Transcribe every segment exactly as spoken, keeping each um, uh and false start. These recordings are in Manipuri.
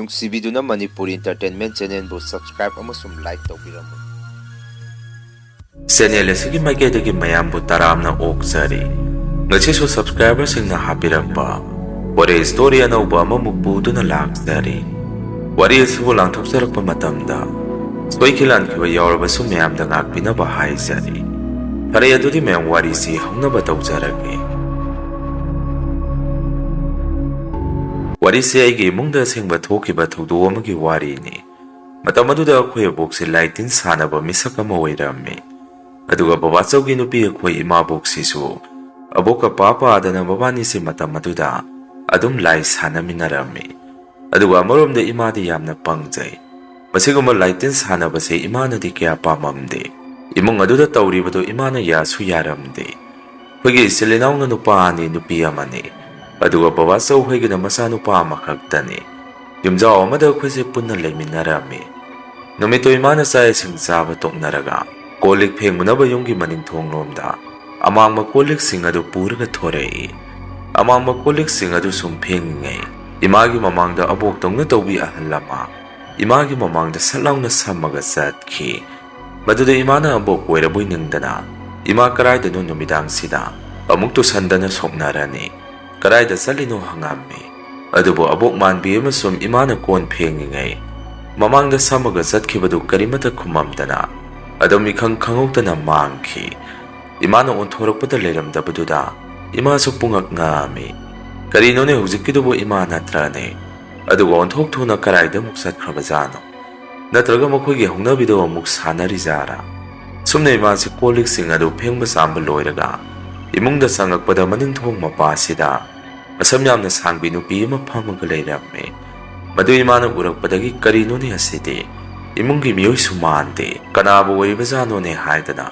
ꯅꯨꯡꯁꯤꯕꯤꯗꯨꯅ ꯃꯅꯤꯄꯨꯔꯤ Entertainment Channelꯕꯨ subscribe ꯑꯃꯁꯨꯡ like ꯇꯧꯕꯤꯔꯝꯃꯨ꯫ Channel ꯑꯁꯤꯒꯤ ꯃꯥꯏꯀꯩꯗꯒꯤ ꯃꯌꯥꯝꯕꯨ ꯇꯔꯥꯝꯅ ꯑꯣꯛꯆꯔꯤ꯫ ꯉꯁꯤꯁꯨ subscriberꯁꯤꯡꯅ ꯍꯥꯞꯄꯤꯔꯛꯄ ꯋꯥꯔꯤ story ꯑꯅꯧꯕ ꯑꯃꯃꯨꯛ ꯄꯨꯗꯨꯅ ꯂꯥꯛꯆꯔꯤ꯫ ꯋꯥꯔꯤ ꯑꯁꯤꯕꯨ ꯂꯥꯡꯊꯣꯛꯆꯔꯛꯄ ꯃꯇꯝꯗ ꯁꯣꯏꯈꯤ ꯂꯥꯟꯈꯤꯕ ꯌꯥꯎꯔꯕꯁꯨ ꯃꯌꯥꯝꯗ ꯉꯥꯛꯄꯤꯅꯕ ꯍꯥꯏꯖꯔꯤ꯫ ꯐꯔꯦ, ꯑꯗꯨꯗꯤ ꯃꯌꯥꯝ ꯋꯥꯔꯤꯁꯤ ꯍꯧꯅꯕ ꯇꯧꯖꯔꯒꯦ꯫ ꯋꯥꯔꯤꯁꯦ ꯑꯩꯒꯤ ꯏꯃꯨꯡꯗ ꯑꯁꯦꯡꯕ ꯊꯣꯛꯈꯤꯕ ꯊꯧꯗꯣꯛ ꯑꯃꯒꯤ ꯋꯥꯔꯤꯅꯤ꯫ ꯃꯇꯝ ꯑꯗꯨꯗ ꯑꯩꯈꯣꯏ ꯑꯕꯣꯛꯁꯦ ꯂꯥꯏ ꯇꯤꯟ ꯁꯥꯟꯅꯕ ꯃꯤꯁꯛ ꯑꯃ ꯑꯣꯏꯔꯝꯃꯤ꯫ ꯑꯗꯨꯒ ꯕꯕꯥꯆꯧꯒꯤ ꯅꯨꯄꯤ ꯑꯩꯈꯣꯏ ꯏꯃꯥꯕꯣꯛꯁꯤꯁꯨ ꯑꯕꯣꯛꯀ ꯄꯥ ꯄꯥꯗꯅ ꯃꯕꯥꯅꯤꯁꯦ ꯃꯇꯝ ꯑꯗꯨꯗ ꯑꯗꯨꯝ ꯂꯥꯏ ꯁꯥꯟꯅꯃꯤꯟꯅꯔꯝꯃꯤ꯫ ꯑꯗꯨꯒ ꯑꯃꯔꯣꯝꯗ ꯏꯃꯥꯗꯤ ꯌꯥꯝꯅ ꯄꯪꯖꯩ꯫ ꯃꯁꯤꯒꯨꯝꯕ ꯂꯥꯏ ꯇꯤꯟ ꯁꯥꯟꯅꯕꯁꯦ ꯏꯃꯥꯅꯗꯤ ꯀꯌꯥ ꯄꯥꯝꯃꯝꯗꯦ꯫ ꯏꯃꯨꯡ ꯑꯗꯨꯗ ꯇꯧꯔꯤꯕꯗꯨ ꯏꯃꯥꯅ ꯌꯥꯁꯨ ꯌꯥꯔꯝꯗꯦ꯫ ꯑꯩꯈꯣꯏꯒꯤ ꯏꯆꯤꯜ ꯏꯅꯥꯎꯅ ꯅꯨꯄꯥ ꯑꯅꯤ, ꯅꯨꯄꯤ ꯑꯃꯅꯤ꯫ ꯑꯗꯨꯒ ꯕꯕꯥꯆꯧ ꯍꯣꯏꯒꯤꯅ ꯃꯆꯥꯅꯨꯄꯥ ꯑꯃꯈꯛꯇꯅꯤ꯫ ꯌꯨꯝꯖꯥꯎ ꯑꯃꯗ ꯑꯩꯈꯣꯏꯁꯦ ꯄꯨꯟꯅ ꯂꯩꯃꯤꯟꯅꯔꯝꯃꯤ꯫ ꯅꯨꯃꯤꯠꯇꯨ ꯏꯃꯥꯅ ꯆꯥꯛ ꯏꯁꯤꯡ ꯆꯥꯕ ꯇꯣꯛꯅꯔꯒ ꯀꯣꯜ ꯂꯤꯛ ꯐꯦꯡꯉꯨꯅꯕ ꯌꯨꯝꯒꯤ ꯃꯅꯤꯡ ꯊꯣꯡꯂꯣꯝꯗ ꯑꯃꯥꯡꯕ ꯀꯣꯜ ꯂꯤꯛꯁꯤꯡ ꯑꯗꯨ ꯄꯨꯔꯒ ꯊꯣꯔꯛꯏ꯫ ꯑꯃꯥꯡꯕ ꯀꯣꯜ ꯂꯤꯛꯁꯤꯡ ꯑꯗꯨ ꯁꯨꯝ ꯐꯦꯡꯉꯤꯉꯩ ꯏꯃꯥꯒꯤ ꯃꯃꯥꯡꯗ ꯑꯕꯣꯛꯇꯧꯅ ꯇꯧꯕꯤ ꯑꯍꯜ ꯑꯃ ꯏꯃꯥꯒꯤ ꯃꯃꯥꯡꯗ ꯁꯠ ꯂꯥꯎꯅ ꯁꯝꯃꯒ ꯆꯠꯈꯤ꯫ ꯃꯗꯨꯗ ꯏꯃꯥꯅ ꯑꯕꯣꯛ ꯑꯣꯏꯔꯕꯣꯏ ꯅꯤꯡꯗꯅ, "ꯏꯃꯥ ꯀꯔꯥꯏꯗꯅꯣ ꯅꯨꯃꯤꯗꯥꯡꯁꯤꯗ ꯑꯃꯨꯛ ꯇꯨꯁꯟꯗꯅ ꯁꯣꯛꯅꯔꯅꯤ, ꯀꯔꯥꯏꯗ ꯆꯠꯂꯤꯅꯣ?" ꯍꯪꯉꯝꯃꯤ꯫ ꯑꯗꯨꯕꯨ ꯑꯕꯣꯛ ꯃꯥꯟꯕꯤ ꯑꯃꯁꯨꯡ ꯏꯃꯥꯅ ꯀꯣꯟ ꯐꯦꯡꯉꯤꯉꯩ ꯃꯃꯥꯡꯗ ꯁꯝꯃꯒ ꯆꯠꯈꯤꯕꯗꯨ ꯀꯔꯤꯃꯠꯇ ꯈꯨꯝꯃꯝꯗꯅ ꯑꯗꯨꯝ ꯏꯈꯪ ꯈꯪꯍꯧꯗꯅ ꯃꯥꯡꯈꯤ꯫ ꯏꯃꯥꯅ ꯑꯣꯟꯊꯣꯔꯛꯄꯗ ꯂꯩꯔꯝꯗꯕꯗꯨꯗ ꯏꯃꯥꯁꯨ ꯄꯨꯡꯉꯛ ꯉꯛꯑꯝꯃꯤ꯫ "ꯀꯔꯤꯅꯣꯅꯦ ꯍꯧꯖꯤꯛꯀꯤꯗꯨꯕꯨ ꯏꯃꯥ ꯅꯠꯇ꯭ꯔꯅꯦ? ꯑꯗꯨꯒ ꯑꯣꯟꯊꯣꯛ ꯊꯨꯅ ꯀꯔꯥꯏꯗ ꯑꯃꯨꯛ ꯆꯠꯈ꯭ꯔꯕꯖꯥꯠꯅꯣ? ꯅꯠꯇ꯭ꯔꯒ ꯃꯈꯣꯏꯒꯤ ꯍꯧꯅꯕꯤꯗꯣ ꯑꯃꯨꯛ ꯁꯥꯟꯅꯔꯤꯖꯥꯠꯔꯥ?" ꯁꯨꯝꯅ ꯏꯃꯥꯁꯤ ꯀꯣꯜ ꯂꯤꯛꯁꯤꯡ ꯑꯗꯨ ꯐꯦꯡꯕ ꯆꯥꯝꯕ ꯂꯣꯏꯔꯒ ꯏꯃꯨꯡꯗ ꯆꯪꯉꯛꯄꯗ ꯃꯅꯤꯡ ꯊꯣꯡ ꯃꯄꯥꯁꯤꯗ ꯃꯁꯝ ꯌꯥꯝꯅ ꯁꯥꯡꯕꯤ ꯅꯨꯄꯤ ꯑꯃ ꯐꯝꯃꯒ ꯂꯩꯔꯝꯃꯤ꯫ ꯃꯗꯨ ꯏꯃꯥꯅ ꯎꯔꯛꯄꯗꯒꯤ "ꯀꯔꯤꯅꯣꯅꯦ ꯑꯁꯤꯗꯤ? ꯏꯃꯨꯡꯒꯤ ꯃꯤꯑꯣꯏꯁꯨ ꯃꯥꯟꯗꯦ, ꯀꯅꯥꯕꯨ ꯑꯣꯏꯔꯤꯕꯖꯥꯠꯅꯣꯅꯦ?" ꯍꯥꯏꯗꯅ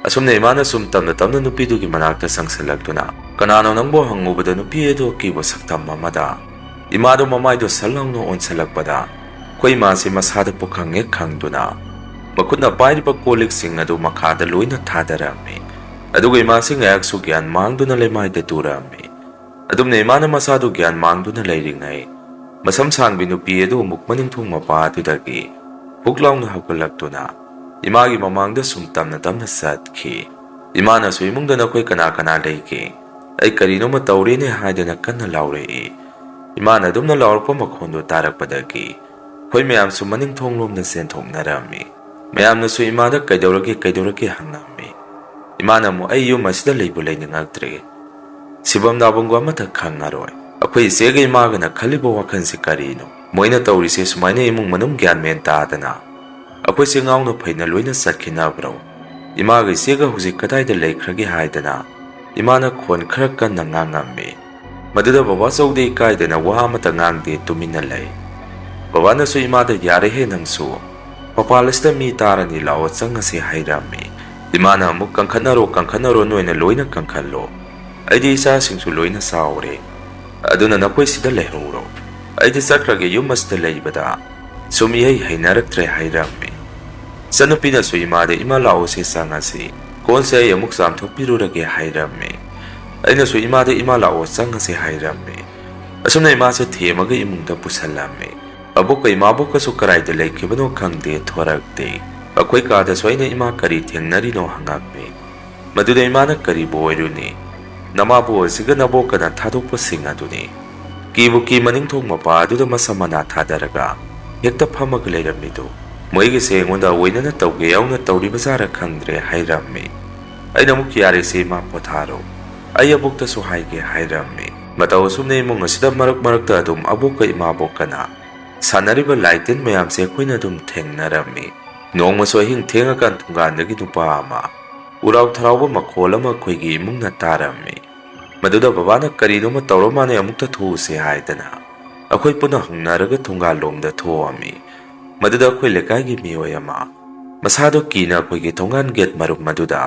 ꯑꯁꯨꯝꯅ ꯏꯃꯥꯅ ꯁꯨꯝ ꯇꯞꯅ ꯇꯞꯅ ꯅꯨꯄꯤꯗꯨꯒꯤ ꯃꯅꯥꯛꯇ ꯆꯪꯁꯤꯜꯂꯛꯇꯨꯅ, "ꯀꯅꯥꯅꯣ ꯅꯪꯕꯨ?" ꯍꯪꯉꯨꯕꯗ ꯅꯨꯄꯤ ꯑꯗꯨ ꯑꯀꯤꯕ ꯁꯛꯇꯝ ꯑꯃꯗ ꯏꯃꯥꯗꯣ ꯃꯃꯥꯏꯗꯣ ꯁꯠ ꯂꯥꯎꯅ ꯑꯣꯟꯁꯤꯜꯂꯛꯄꯗ ꯑꯩꯈꯣꯏ ꯏꯃꯥꯁꯤ ꯃꯁꯥꯗ ꯄꯨꯈꯪ ꯍꯦꯛ ꯈꯪꯗꯨꯅ ꯃꯈꯨꯠꯅ ꯄꯥꯏꯔꯤꯕ ꯀꯣꯜ ꯂꯤꯛꯁꯤꯡ ꯑꯗꯨ ꯃꯈꯥꯗ ꯂꯣꯏꯅ ꯊꯥꯗꯔꯝꯃꯤ꯫ ꯑꯗꯨꯒ ꯏꯃꯥꯁꯤ ꯉꯥꯏꯍꯥꯛꯁꯨ ꯒ꯭ꯌꯥꯟ ꯃꯥꯡꯗꯨꯅ ꯂꯩꯃꯥꯏꯗ ꯇꯨꯔꯝꯃꯤ꯫ ꯑꯗꯨꯝꯅ ꯏꯃꯥꯅ ꯃꯁꯥꯗꯨ ꯒ꯭ꯌꯥꯟ ꯃꯥꯡꯗꯨꯅ ꯂꯩꯔꯤꯉꯩ ꯃꯁꯝ ꯁꯥꯡꯕꯤ ꯅꯨꯄꯤ ꯑꯗꯨ ꯑꯃꯨꯛ ꯃꯅꯤꯡꯊꯣꯡ ꯃꯄꯥ ꯑꯗꯨꯗꯒꯤ ꯍꯨꯛ ꯂꯥꯎꯅ ꯍꯧꯒꯠꯂꯛꯇꯨꯅ ꯏꯃꯥꯒꯤ ꯃꯃꯥꯡꯗ ꯁꯨꯝ ꯇꯞꯅ ꯇꯞꯅ ꯆꯠꯈꯤ꯫ ꯏꯃꯥꯅꯁꯨ ꯏꯃꯨꯡꯗ ꯅꯈꯣꯏ ꯀꯅꯥ ꯀꯅꯥ ꯂꯩꯒꯦ? ꯑꯩ ꯀꯔꯤꯅꯣꯃ ꯇꯧꯔꯦꯅꯦ ꯍꯥꯏꯗꯅ ꯀꯟꯅ ꯂꯥꯎꯔꯛꯏ꯫ ꯏꯃꯥꯅ ꯑꯗꯨꯝꯅ ꯂꯥꯎꯔꯛꯄ ꯃꯈꯣꯟꯗꯨ ꯇꯥꯔꯛꯄꯗꯒꯤ ꯑꯩꯈꯣꯏ ꯃꯌꯥꯝꯁꯨ ꯃꯅꯤꯡ ꯊꯣꯡꯂꯣꯝꯗ ꯆꯦꯟꯊꯣꯛꯅꯔꯝꯃꯤ꯫ ꯃꯌꯥꯝꯅꯁꯨ ꯏꯃꯥꯗ "ꯀꯩꯗꯧꯔꯒꯦ, ꯀꯩꯗꯧꯔꯒꯦ?" ꯍꯪꯂꯝꯃꯤ꯫ ꯏꯃꯥꯅ ꯑꯃꯨꯛ "ꯑꯩ ꯌꯨꯝ ꯑꯁꯤꯗ ꯂꯩꯕꯨ ꯂꯩꯅꯤꯡꯉꯛꯇ꯭ꯔꯦ꯫ ꯁꯤꯐꯝ ꯅꯥꯐꯝꯒ ꯑꯃꯠꯇ ꯈꯪꯉꯔꯣꯏ꯫ ꯑꯩꯈꯣꯏ ꯏꯆꯦꯒ ꯏꯃꯥꯒꯅ ꯈꯜꯂꯤꯕ ꯋꯥꯈꯜꯁꯤ ꯀꯔꯤꯅꯣ? ꯃꯣꯏꯅ ꯇꯧꯔꯤꯁꯦ ꯁꯨꯃꯥꯏꯅ ꯏꯃꯨꯡ ꯃꯅꯨꯡ ꯒ꯭ꯌꯥꯟ ꯃꯦꯟ ꯇꯥꯗꯅ ꯑꯩꯈꯣꯏꯁꯦ ꯉꯥꯎꯅ ꯐꯩꯅ ꯂꯣꯏꯅ ꯆꯠꯈꯤꯅꯕ꯭ꯔꯣ? ꯏꯃꯥꯒ ꯏꯆꯦꯒ ꯍꯧꯖꯤꯛ ꯀꯗꯥꯏꯗ ꯂꯩꯈ꯭ꯔꯒꯦ?" ꯍꯥꯏꯗꯅ ꯏꯃꯥꯅ ꯈꯣꯟ ꯈꯔ ꯀꯟꯅ ꯉꯥꯡꯉꯝꯃꯤ꯫ ꯃꯗꯨꯗ ꯕꯕꯥ ꯆꯧꯗꯤ ꯏꯀꯥꯏꯗꯅ ꯋꯥ ꯑꯃꯠꯇ ꯉꯥꯡꯗꯦ, ꯇꯨꯃꯤꯟꯅ ꯂꯩ꯫ ꯕꯕꯥꯅꯁꯨ ꯏꯃꯥꯗ "ꯌꯥꯔꯦꯍꯦ ꯅꯪꯁꯨ, ꯃꯄꯥꯜ ꯑꯁꯤꯗ ꯃꯤ ꯇꯥꯔꯅꯤ, ꯂꯥꯛꯑꯣ ꯆꯪꯉꯁꯤ" ꯍꯥꯏꯔꯝꯃꯤ꯫ ꯏꯃꯥꯅ ꯑꯃꯨꯛ "ꯀꯟꯈꯠꯅꯔꯣ, ꯀꯟꯈꯠꯅꯔꯣ, ꯅꯣꯏꯅ ꯂꯣꯏꯅ ꯀꯟꯈꯠꯂꯣ꯫ ꯑꯩꯗꯤ ꯏꯆꯥꯁꯤꯡꯁꯨ ꯂꯣꯏꯅ ꯆꯥꯎꯔꯦ꯫ ꯑꯗꯨꯅ ꯅꯈꯣꯏ ꯁꯤꯗ ꯂꯩꯍꯧꯔꯣ꯫ ꯑꯩꯗꯤ ꯆꯠꯈ꯭ꯔꯒꯦ, ꯌꯨꯝ ꯑꯁꯤꯗ ꯂꯩꯕꯗ ꯁꯨꯝ ꯏꯍꯩ ꯍꯩꯅꯔꯛꯇ꯭ꯔꯦ" ꯍꯥꯏꯔꯝꯃꯤ꯫ ꯏꯆꯟꯅꯨꯄꯤꯅꯁꯨ ꯏꯃꯥꯗ "ꯏꯃꯥ ꯂꯥꯛꯑꯣꯁꯦ ꯆꯪꯉꯁꯤ, ꯀꯣꯟꯁꯦ ꯑꯩ ꯑꯃꯨꯛ ꯆꯥꯝꯊꯣꯛꯄꯤꯔꯨꯔꯒꯦ" ꯍꯥꯏꯔꯝꯃꯤ꯫ ꯑꯩꯅꯁꯨ ꯏꯃꯥꯗ "ꯏꯃꯥ ꯂꯥꯛꯑꯣ ꯆꯪꯉꯁꯦ" ꯍꯥꯏꯔꯝꯃꯤ꯫ ꯑꯁꯨꯝꯅ ꯏꯃꯥꯁꯦ ꯊꯦꯝꯃꯒ ꯏꯃꯨꯡꯗ ꯄꯨꯁꯜꯂꯝꯃꯤ꯫ ꯑꯕꯣꯛꯀ ꯏꯃꯥꯕꯣꯛꯀꯁꯨ ꯀꯔꯥꯏꯗ ꯂꯩꯈꯤꯕꯅꯣ ꯈꯪꯗꯦ, ꯊꯣꯔꯛꯇꯦ꯫ ꯑꯩꯈꯣꯏ ꯀꯥꯗꯁꯨ ꯑꯩꯅ "ꯏꯃꯥ ꯀꯔꯤ ꯊꯦꯡꯅꯔꯤꯅꯣ?" ꯍꯪꯉꯝꯃꯤ꯫ ꯃꯗꯨꯗ ꯏꯃꯥꯅ "ꯀꯔꯤꯕꯨ ꯑꯣꯏꯔꯨꯅꯤ? ꯅꯃꯥꯕꯨ ꯑꯁꯤꯒ ꯅꯕꯣꯛꯀꯅ ꯊꯥꯗꯣꯛꯄꯁꯤꯡ ꯑꯗꯨꯅꯤ꯫ ꯀꯤꯕꯨ ꯀꯤ ꯃꯅꯤꯡꯊꯣꯡ ꯃꯄꯥ ꯑꯗꯨꯗ ꯃꯁꯝ ꯃꯅꯥ ꯊꯥꯗꯔꯒ ꯍꯦꯛꯇ ꯐꯝꯃꯒ ꯂꯩꯔꯝꯃꯤꯗꯨ꯫ ꯃꯣꯏꯒꯤꯁꯦ ꯑꯩꯉꯣꯟꯗ ꯑꯣꯏꯅꯅ ꯇꯧꯒꯦ ꯌꯥꯎꯅ ꯇꯧꯔꯤꯕ ꯖꯥꯔ ꯈꯪꯗ꯭ꯔꯦ" ꯍꯥꯏꯔꯝꯃꯤ꯫ ꯑꯩꯅ ꯑꯃꯨꯛ "ꯌꯥꯔꯦꯁꯦ ꯏꯃꯥ, ꯄꯣꯊꯥꯔꯣ꯫ ꯑꯩ ꯑꯕꯣꯛꯇꯁꯨ ꯍꯥꯏꯒꯦ" ꯍꯥꯏꯔꯝꯃꯤ꯫ ꯃꯇꯧ ꯑꯁꯨꯝꯅ ꯏꯃꯨꯡ ꯑꯁꯤꯗ ꯃꯔꯛ ꯃꯔꯛꯇ ꯑꯗꯨꯝ ꯑꯕꯣꯛꯀ ꯏꯃꯥꯕꯣꯛꯀꯅ ꯁꯥꯟꯅꯔꯤꯕ ꯂꯥꯏ ꯇꯤꯟ ꯃꯌꯥꯝꯁꯦ ꯑꯩꯈꯣꯏꯅ ꯑꯗꯨꯝ ꯊꯦꯡꯅꯔꯝꯃꯤ꯫ ꯅꯣꯡꯃꯁꯨ ꯑꯍꯤꯡ ꯊꯦꯡꯉꯀꯥꯟ ꯊꯣꯡꯒꯥꯟꯗꯒꯤ ꯅꯨꯄꯥ ꯑꯃ ꯎꯔꯥꯎ ꯊꯔꯥꯎꯕ ꯃꯈꯣꯜ ꯑꯃ ꯑꯩꯈꯣꯏꯒꯤ ꯏꯃꯨꯡꯅ ꯇꯥꯔꯝꯃꯤ꯫ ꯃꯗꯨꯗ ꯕꯕꯥꯅ "ꯀꯔꯤꯅꯣꯃ ꯇꯧꯔ ꯃꯥꯅꯦ, ꯑꯃꯨꯛꯇ ꯊꯣꯛꯎꯁꯦ" ꯍꯥꯏꯗꯅ ꯑꯩꯈꯣꯏ ꯄꯨꯟꯅ ꯍꯧꯅꯔꯒ ꯊꯣꯡꯒꯥꯜꯂꯣꯝꯗ ꯊꯣꯛꯑꯝꯃꯤ꯫ ꯃꯗꯨꯗ ꯑꯩꯈꯣꯏ ꯂꯩꯀꯥꯏꯒꯤ ꯃꯤꯑꯣꯏ ꯑꯃ ꯃꯁꯥꯗꯣ ꯀꯤꯅ ꯑꯩꯈꯣꯏꯒꯤ ꯊꯣꯡꯒꯥꯟ ꯒꯦꯠ ꯃꯔꯨꯞ ꯃꯗꯨꯗ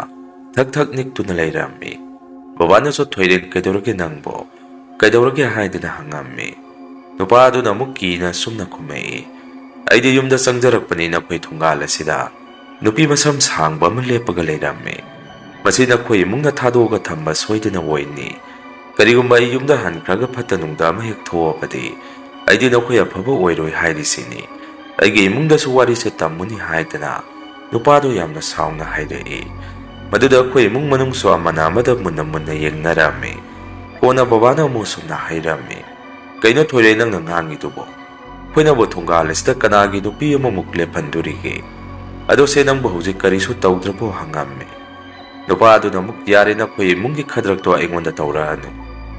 ꯊꯛ ꯊꯛ ꯅꯤꯛꯇꯨꯅ ꯂꯩꯔꯝꯃꯤ꯫ ꯕꯕꯥꯅꯁꯨ "ꯊꯣꯏꯔꯦꯟ, ꯀꯩꯗꯧꯔꯒꯦ ꯅꯪꯕꯣ? ꯀꯩꯗꯧꯔꯒꯦ?" ꯍꯥꯏꯗꯅ ꯍꯪꯉꯝꯃꯤ꯫ ꯅꯨꯄꯥ ꯑꯗꯨꯅ ꯑꯃꯨꯛ ꯀꯤꯅ ꯑꯁꯨꯝꯅ ꯈꯨꯝꯃꯛꯏ, "ꯑꯩꯗꯤ ꯌꯨꯝꯗ ꯆꯪꯖꯔꯛꯄꯅꯤ, ꯅꯈꯣꯏ ꯊꯣꯡꯒꯥꯜ ꯑꯁꯤꯗ ꯅꯨꯄꯤ ꯃꯁꯝ ꯁꯥꯡꯕ ꯑꯃ ꯂꯦꯞꯄꯒ ꯂꯩꯔꯝꯃꯤ꯫ ꯃꯁꯤ ꯅꯈꯣꯏ ꯏꯃꯨꯡꯅ ꯊꯥꯗꯣꯛꯑꯒ ꯊꯝꯕ ꯁꯣꯏꯗꯅ ꯑꯣꯏꯅꯤ꯫ ꯀꯔꯤꯒꯨꯝꯕ ꯑꯩ ꯌꯨꯝꯗ ꯍꯟꯈ꯭ꯔꯒ ꯐꯠꯇ ꯅꯨꯡꯗ ꯑꯃ ꯍꯦꯛ ꯊꯣꯛꯑꯕꯗꯤ, ꯑꯩꯗꯤ ꯅꯈꯣꯏ ꯑꯐꯕ ꯑꯣꯏꯔꯣꯏ ꯍꯥꯏꯔꯤꯁꯤꯅꯤ꯫ ꯑꯩꯒꯤ ꯏꯃꯨꯡꯗꯁꯨ ꯋꯥꯔꯤꯁꯦ ꯇꯝꯃꯨꯅꯤ ꯍꯥꯏꯗꯅ ꯅꯨꯄꯥꯗꯨ ꯌꯥꯝꯅ ꯁꯥꯎꯅ ꯍꯥꯏꯔꯛꯏ꯫ ꯃꯗꯨꯗ ꯑꯩꯈꯣꯏ ꯏꯃꯨꯡ ꯃꯅꯨꯡꯁꯨ ꯑꯃꯅ ꯑꯃꯗ ꯃꯨꯟꯅ ꯃꯨꯟꯅ ꯌꯦꯡꯅꯔꯝꯃꯤ꯫ ꯀꯣꯟꯅ ꯕꯕꯥꯅ ꯑꯃꯨꯛ ꯁꯨꯝꯅ ꯍꯥꯏꯔꯝꯃꯤ, "ꯀꯩꯅꯣ ꯊꯣꯏꯔꯦ ꯅꯪꯅ ꯉꯥꯡꯉꯤꯗꯨꯕꯣ? ꯑꯩꯈꯣꯏꯅꯕꯨ ꯊꯣꯡꯒꯥꯜ ꯑꯁꯤꯗ ꯀꯅꯥꯒꯤ ꯅꯨꯄꯤ ꯑꯃꯃꯨꯛ ꯂꯦꯞꯍꯟꯗꯣꯔꯤꯒꯦ? ꯑꯗꯣ ꯁꯦ ꯅꯪꯕꯨ ꯍꯧꯖꯤꯛ ꯀꯔꯤꯁꯨ ꯇꯧꯗ꯭ꯔꯕꯣ?" ꯍꯪꯉꯝꯃꯤ꯫ ꯅꯨꯄꯥ ꯑꯗꯨꯅ ꯑꯃꯨꯛ, "ꯌꯥꯔꯦ, ꯅꯈꯣꯏ ꯏꯃꯨꯡꯒꯤ ꯈꯗ꯭ꯔꯛꯇꯣ ꯑꯩꯉꯣꯟꯗ ꯇꯧꯔꯛꯑꯅꯨ꯫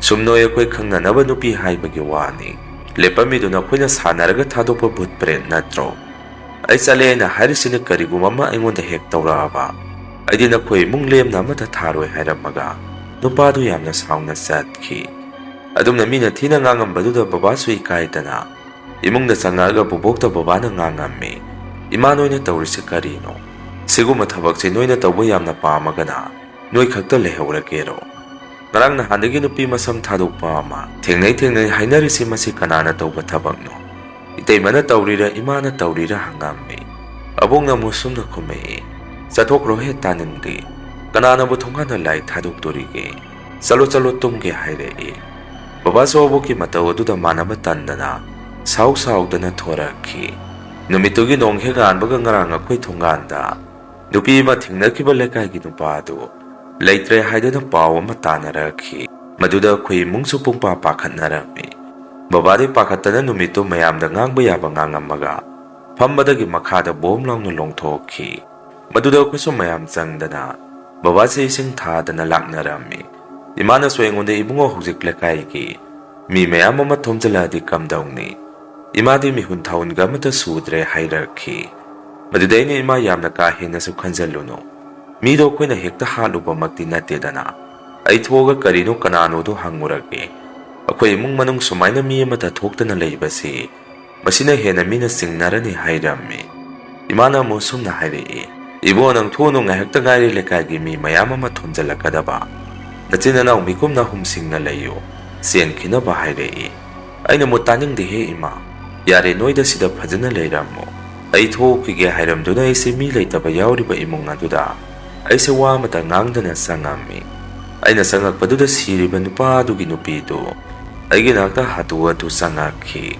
ꯁꯨꯝ ꯅꯣꯏ ꯑꯩꯈꯣꯏ ꯈꯪꯅꯅꯕ ꯅꯨꯄꯤ ꯍꯥꯏꯕꯒꯤ ꯋꯥꯅꯤ꯫ ꯂꯦꯞꯄꯝꯃꯤꯗꯨ ꯅꯈꯣꯏꯅ ꯁꯥꯟꯅꯔꯒ ꯊꯥꯗꯣꯛꯄ ꯚꯨꯠ ꯄ꯭ꯔꯦꯠ ꯅꯠꯇ꯭ꯔꯣ? ꯑꯩ ꯆꯠꯂꯦ ꯍꯥꯏꯅ ꯍꯥꯏꯔꯤꯁꯤꯅ ꯀꯔꯤꯒꯨꯝꯕ ꯑꯃ ꯑꯩꯉꯣꯟꯗ ꯍꯦꯛ ꯇꯧꯔꯛꯑꯕ, ꯑꯩꯗꯤ ꯅꯈꯣꯏ ꯏꯃꯨꯡ ꯂꯦꯝꯅ ꯑꯃꯠꯇ ꯊꯥꯔꯣꯏ" ꯍꯥꯏꯔꯝꯃꯒ ꯅꯨꯄꯥꯗꯨ ꯌꯥꯝꯅ ꯁꯥꯎꯅ ꯆꯠꯈꯤ꯫ ꯑꯗꯨꯝꯅ ꯃꯤꯅ ꯊꯤꯅ ꯉꯥꯡꯉꯝꯕꯗꯨꯗ ꯕꯕꯥꯁꯨ ꯏꯀꯥꯏꯗꯅ ꯏꯃꯨꯡꯗ ꯆꯪꯉꯛꯑꯒ ꯕꯨꯕꯣꯛꯇ ꯕꯕꯥꯅ ꯉꯥꯡꯉꯝꯃꯤ, "ꯏꯃꯥ ꯅꯣꯏꯅ ꯇꯧꯔꯤꯁꯤ ꯀꯔꯤꯅꯣ? ꯁꯤꯒꯨꯝꯕ ꯊꯕꯛꯁꯦ ꯅꯣꯏꯅ ꯇꯧꯕ ꯌꯥꯝꯅ ꯄꯥꯝꯃꯒꯅ ꯅꯣꯏ ꯈꯛꯇ ꯂꯩꯍꯧꯔꯒꯦꯔꯣ? ꯉꯔꯥꯡ ꯅꯍꯥꯟꯗꯒꯤ ꯅꯨꯄꯤ ꯃꯁꯝ ꯊꯥꯗꯣꯛꯄ ꯑꯃ ꯊꯦꯡꯅꯩ ꯊꯦꯡꯅꯩ ꯍꯥꯏꯅꯔꯤꯁꯤ ꯃꯁꯤ ꯀꯅꯥꯅ ꯇꯧꯕ ꯊꯕꯛꯅꯣ? ꯏꯇꯩꯃꯅ ꯇꯧꯔꯤꯔ ꯏꯃꯥꯅ ꯇꯧꯔꯤꯔ?" ꯍꯪꯉꯝꯃꯤ꯫ ꯑꯕꯣꯛꯅ ꯑꯃꯨꯛ ꯁꯨꯝꯅ ꯈꯨꯝꯃꯛꯏ, "ꯆꯠꯊꯣꯛꯈ꯭ꯔꯣꯍꯦ ꯇꯥꯅꯤꯡꯗꯦ꯫ ꯀꯅꯥꯅꯕꯨ ꯊꯣꯡꯒꯥꯟꯗ ꯂꯥꯏ ꯊꯥꯗꯣꯛꯇꯣꯔꯤꯒꯦ? ꯆꯠꯂꯣ ꯆꯠꯂꯣ ꯇꯨꯝꯒꯦ" ꯍꯥꯏꯔꯛꯏ꯫ ꯕꯕꯥꯁꯨ ꯑꯕꯣꯛꯀꯤ ꯃꯇꯧ ꯑꯗꯨꯗ ꯃꯥꯟꯅꯕ ꯇꯟꯗꯅ ꯁꯥꯎ ꯁꯥꯎꯗꯅ ꯊꯣꯔꯛꯈꯤ꯫ ꯅꯨꯃꯤꯠꯇꯨꯒꯤ ꯅꯣꯡ ꯍꯦꯛ ꯉꯥꯟꯕꯒ ꯉꯔꯥꯡ ꯑꯩꯈꯣꯏ ꯊꯣꯡꯒꯥꯟꯗ ꯅꯨꯄꯤ ꯑꯃ ꯊꯦꯡꯅꯈꯤꯕ ꯂꯩꯀꯥꯏꯒꯤ ꯅꯨꯄꯥ ꯑꯗꯨ ꯂꯩꯇ꯭ꯔꯦ ꯍꯥꯏꯗꯨꯅ ꯄꯥꯎ ꯑꯃ ꯇꯥꯅꯔꯛꯈꯤ꯫ ꯃꯗꯨꯗ ꯑꯩꯈꯣꯏ ꯏꯃꯨꯡꯁꯨ ꯄꯨꯡꯄꯥ ꯄꯥꯈꯠꯅꯔꯝꯃꯤ꯫ ꯕꯕꯥꯗꯤ ꯄꯥꯈꯠꯇꯅ ꯅꯨꯃꯤꯠꯇꯨ ꯃꯌꯥꯝꯗ ꯉꯥꯡꯕ ꯌꯥꯕ ꯉꯥꯡꯉꯝꯃꯒ ꯐꯝꯕꯗꯒꯤ ꯃꯈꯥꯗ ꯕꯣꯝ ꯂꯥꯎꯅ ꯂꯣꯡꯊꯣꯛꯈꯤ꯫ ꯃꯗꯨꯗ ꯑꯩꯈꯣꯏꯁꯨ ꯃꯌꯥꯝ ꯆꯪꯗꯅ ꯕꯕꯥꯁꯦ ꯏꯁꯤꯡ ꯊꯥꯗꯅ ꯂꯥꯛꯅꯔꯝꯃꯤ꯫ ꯏꯃꯥꯅꯁꯨ ꯑꯩꯉꯣꯟꯗ, "ꯏꯕꯨꯡꯉꯣ, ꯍꯧꯖꯤꯛ ꯂꯩꯀꯥꯏꯒꯤ ꯃꯤ ꯃꯌꯥꯝ ꯑꯃ ꯊꯣꯝꯖꯤꯜꯂꯛꯑꯗꯤ ꯀꯝꯗꯧꯅꯤ? ꯏꯃꯥꯗꯤ ꯃꯤꯍꯨꯟ ꯊꯥꯍꯨꯟꯒ ꯑꯃꯠꯇ ꯁꯨꯗ꯭ꯔꯦ" ꯍꯥꯏꯔꯛꯈꯤ꯫ ꯃꯗꯨꯗ ꯑꯩꯅ ꯏꯃꯥ ꯌꯥꯝꯅ ꯀꯥ ꯍꯦꯟꯅꯁꯨ ꯈꯟꯖꯜꯂꯨꯅꯨ꯫ ꯃꯤꯗꯣ ꯑꯩꯈꯣꯏꯅ ꯍꯦꯛꯇ ꯍꯥꯠꯂꯨꯕꯃꯛꯇꯤ ꯅꯠꯇꯦꯗꯅ꯫ ꯑꯩ ꯊꯣꯛꯑꯒ ꯀꯔꯤꯅꯣ ꯀꯅꯥꯅꯣꯗꯣ ꯍꯪꯉꯨꯔꯒꯦ꯫ ꯑꯩꯈꯣꯏ ꯏꯃꯨꯡ ꯃꯅꯨꯡ ꯁꯨꯃꯥꯏꯅ ꯃꯤ ꯑꯃꯠꯇ ꯊꯣꯛꯇꯅ ꯂꯩꯕꯁꯤ ꯃꯁꯤꯅ ꯍꯦꯟꯅ ꯃꯤꯅ ꯆꯤꯡꯅꯔꯅꯤ ꯍꯥꯏꯔꯝꯃꯤ꯫ ꯏꯃꯥꯅ ꯑꯃꯨꯛ ꯁꯨꯝꯅ ꯍꯥꯏꯔꯛꯏ, "ꯏꯕꯨꯡꯉꯣ, ꯅꯪ ꯊꯣꯛꯎꯅꯨ, ꯉꯥꯏꯍꯥꯛꯇ ꯉꯥꯏꯔꯦ ꯂꯩꯀꯥꯏꯒꯤ ꯃꯤ ꯃꯌꯥꯝ ꯑꯃ ꯊꯣꯝꯖꯤꯜꯂꯛꯀꯗꯕ꯫ ꯅꯆꯤꯟ ꯅꯅꯥꯎ ꯃꯤꯀꯨꯞꯅ ꯍꯨꯝꯁꯤꯡꯅ ꯂꯩꯌꯨ, ꯆꯦꯟꯈꯤꯅꯕ" ꯍꯥꯏꯔꯛꯏ꯫ ꯑꯩꯅ ꯑꯃꯨꯛ, "ꯇꯥꯅꯤꯡꯗꯦꯍꯦ ꯏꯃꯥ, ꯌꯥꯔꯦ, ꯅꯣꯏꯗ ꯁꯤꯗ ꯐꯖꯅ ꯂꯩꯔꯝꯃꯣ꯫ ꯑꯩ ꯊꯣꯛꯈꯤꯒꯦ" ꯍꯥꯏꯔꯝꯗꯨꯅ ꯑꯩꯁꯦ ꯃꯤ ꯂꯩꯇꯕ ꯌꯥꯎꯔꯤꯕ ꯏꯃꯨꯡ ꯑꯗꯨꯗ ꯑꯩꯁꯦ ꯋꯥ ꯑꯃꯇ ꯉꯥꯡꯗꯅ ꯆꯪꯉꯝꯃꯤ꯫ ꯑꯩꯅ ꯆꯪꯉꯛꯄꯗꯨꯗ ꯁꯤꯔꯤꯕ ꯅꯨꯄꯥ ꯑꯗꯨꯒꯤ ꯅꯨꯄꯤꯗꯨ ꯑꯩꯒꯤ ꯅꯥꯛꯇ ꯍꯥꯊꯨ ꯍꯥꯊꯨ ꯆꯪꯉꯛꯈꯤ꯫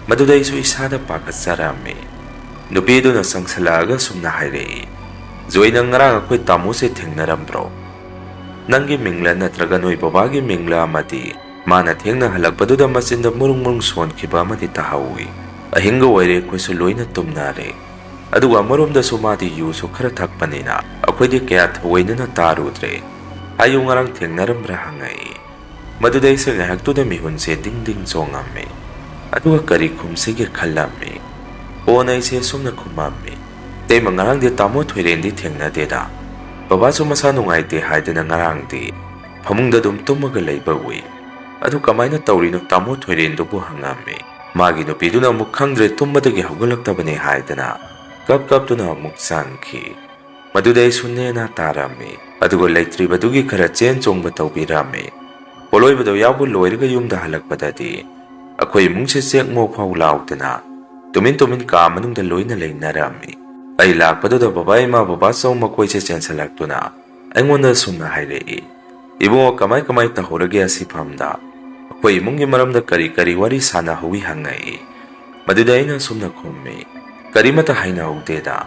ꯃꯗꯨꯗ ꯑꯩꯁꯨ ꯏꯁꯥꯗ ꯄꯥꯈꯠꯆꯔꯝꯃꯤ꯫ ꯅꯨꯄꯤꯗꯨꯅ ꯆꯪꯁꯜꯂꯛꯑꯒ ꯁꯨꯝꯅ ꯍꯥꯏꯔꯛꯏ, "ꯖꯣꯏ, ꯅꯪ ꯉꯔꯥꯡ ꯑꯩꯈꯣꯏ ꯇꯥꯃꯣꯁꯦ ꯊꯦꯡꯅꯔꯝꯕ꯭ꯔꯣ? ꯅꯪꯒꯤ ꯃꯤꯡꯂ ꯅꯠꯇ꯭ꯔꯒ ꯅꯣꯏ ꯕꯕꯥꯒꯤ ꯃꯤꯡꯂ ꯑꯃꯗꯤ ꯃꯥꯅ ꯊꯦꯡꯅ ꯍꯜꯂꯛꯄꯗꯨꯗ ꯃꯆꯤꯟꯗ ꯃꯨꯔꯨꯡ ꯃꯨꯔꯨꯡ ꯁꯣꯟꯈꯤꯕ ꯑꯃꯗꯤ ꯇꯥꯍꯧꯏ꯫ ꯑꯍꯤꯡꯒ ꯑꯣꯏꯔꯦ, ꯑꯩꯈꯣꯏꯁꯨ ꯂꯣꯏꯅ ꯇꯨꯝꯅꯔꯦ꯫ ꯑꯗꯨꯒ ꯑꯃꯔꯣꯝꯗꯁꯨ ꯃꯥꯗꯤ ꯌꯨꯁꯨ ꯈꯔ ꯊꯛꯄꯅꯤꯅ ꯑꯩꯈꯣꯏꯗꯤ ꯀꯌꯥ ꯊꯑꯣꯏꯅꯅ ꯇꯥꯔꯨꯗ꯭ꯔꯦ꯫ ꯍꯥꯏꯌꯨ, ꯉꯔꯥꯡ ꯊꯦꯡꯅꯔꯝꯕ꯭ꯔꯥ?" ꯍꯪꯉꯛꯏ꯫ ꯃꯗꯨꯗ ꯑꯩꯁꯦ ꯉꯥꯏꯍꯥꯛꯇꯨꯗ ꯃꯤꯍꯨꯟꯁꯦ ꯗꯤꯡ ꯗꯤꯡ ꯆꯣꯡꯉꯝꯃꯤ꯫ ꯑꯗꯨꯒ ꯀꯔꯤ ꯈꯨꯝꯁꯤꯒꯦ ꯈꯜꯂꯝꯃꯤ꯫ ꯀꯣꯟꯅ ꯑꯩꯁꯦ ꯑꯁꯨꯝꯅ ꯈꯨꯝꯃꯝꯃꯤ, "ꯏꯇꯩꯃ, ꯉꯔꯥꯡꯗꯤ ꯇꯥꯃꯣ ꯊꯣꯏꯔꯦꯟꯗꯤ ꯊꯦꯡꯅꯗꯦꯗ꯫ ꯕꯕꯥꯁꯨ ꯃꯁꯥ ꯅꯨꯡꯉꯥꯏꯇꯦ ꯍꯥꯏꯗꯅ ꯉꯔꯥꯡꯗꯤ ꯐꯃꯨꯡꯗ ꯑꯗꯨꯝ ꯇꯨꯝꯃꯒ ꯂꯩꯕ ꯎꯏ꯫ ꯑꯗꯨ ꯀꯃꯥꯏꯅ ꯇꯧꯔꯤꯅꯣ ꯇꯥꯃꯣ ꯊꯣꯏꯔꯦꯟꯗꯨꯕꯨ?" ꯍꯪꯉꯝꯃꯤ꯫ ꯃꯥꯒꯤ ꯅꯨꯄꯤꯗꯨꯅ ꯑꯃꯨꯛ ꯈꯪꯗ꯭ꯔꯦ, ꯇꯨꯝꯕꯗꯒꯤ ꯍꯧꯒꯠꯂꯛꯇꯕꯅꯤ ꯍꯥꯏꯗꯅ ꯀꯞ ꯀꯞꯇꯨꯅ ꯑꯃꯨꯛ ꯆꯪꯈꯤ꯫ ꯃꯗꯨꯗ ꯑꯩꯁꯨ ꯅꯦꯅꯥ ꯇꯥꯔꯝꯃꯤ꯫ ꯑꯗꯨꯒ ꯂꯩꯇ꯭ꯔꯤꯕꯗꯨꯒꯤ ꯈꯔ ꯆꯦꯟ ꯆꯣꯡꯕ ꯇꯧꯕꯤꯔꯝꯃꯤ꯫ ꯄꯣꯠꯂꯣꯏꯕꯗꯣ ꯌꯥꯎꯕ ꯂꯣꯏꯔꯒ ꯌꯨꯝꯗ ꯍꯜꯂꯛꯄꯗꯗꯤ ꯑꯩꯈꯣꯏ ꯏꯃꯨꯡꯁꯦ ꯆꯦꯛ ꯃꯣꯛ ꯐꯥꯎ ꯂꯥꯎꯗꯅ ꯇꯨꯃꯤꯟ ꯇꯨꯃꯤꯟ ꯀꯥ ꯃꯅꯨꯡꯗ ꯂꯣꯏꯅ ꯂꯩꯅꯔꯝꯃꯤ꯫ ꯑꯩ ꯂꯥꯛꯄꯗꯨꯗ ꯕꯕꯥ, ꯏꯃꯥ, ꯕꯕꯥ ꯆꯧ ꯃꯈꯣꯏꯁꯦ ꯆꯦꯟꯁꯤꯜꯂꯛꯇꯨꯅ ꯑꯩꯉꯣꯟꯗ ꯁꯨꯝꯅ ꯍꯥꯏꯔꯛꯏ, "ꯏꯕꯨꯡꯉꯣ, ꯀꯃꯥꯏ ꯀꯃꯥꯏ ꯇꯧꯍꯧꯔꯒꯦ ꯑꯁꯤꯐꯝꯗ? ꯑꯩꯈꯣꯏ ꯏꯃꯨꯡꯒꯤ ꯃꯔꯝꯗ ꯀꯔꯤ ꯀꯔꯤ ꯋꯥꯔꯤ ꯁꯥꯟꯅꯍꯧꯏ?" ꯍꯪꯉꯛꯏ꯫ ꯃꯗꯨꯗ ꯑꯩꯅ ꯁꯨꯝꯅ ꯈꯨꯝꯃꯤ, "ꯀꯔꯤꯃꯠꯇ ꯍꯥꯏꯅꯍꯧꯗꯦꯗ꯫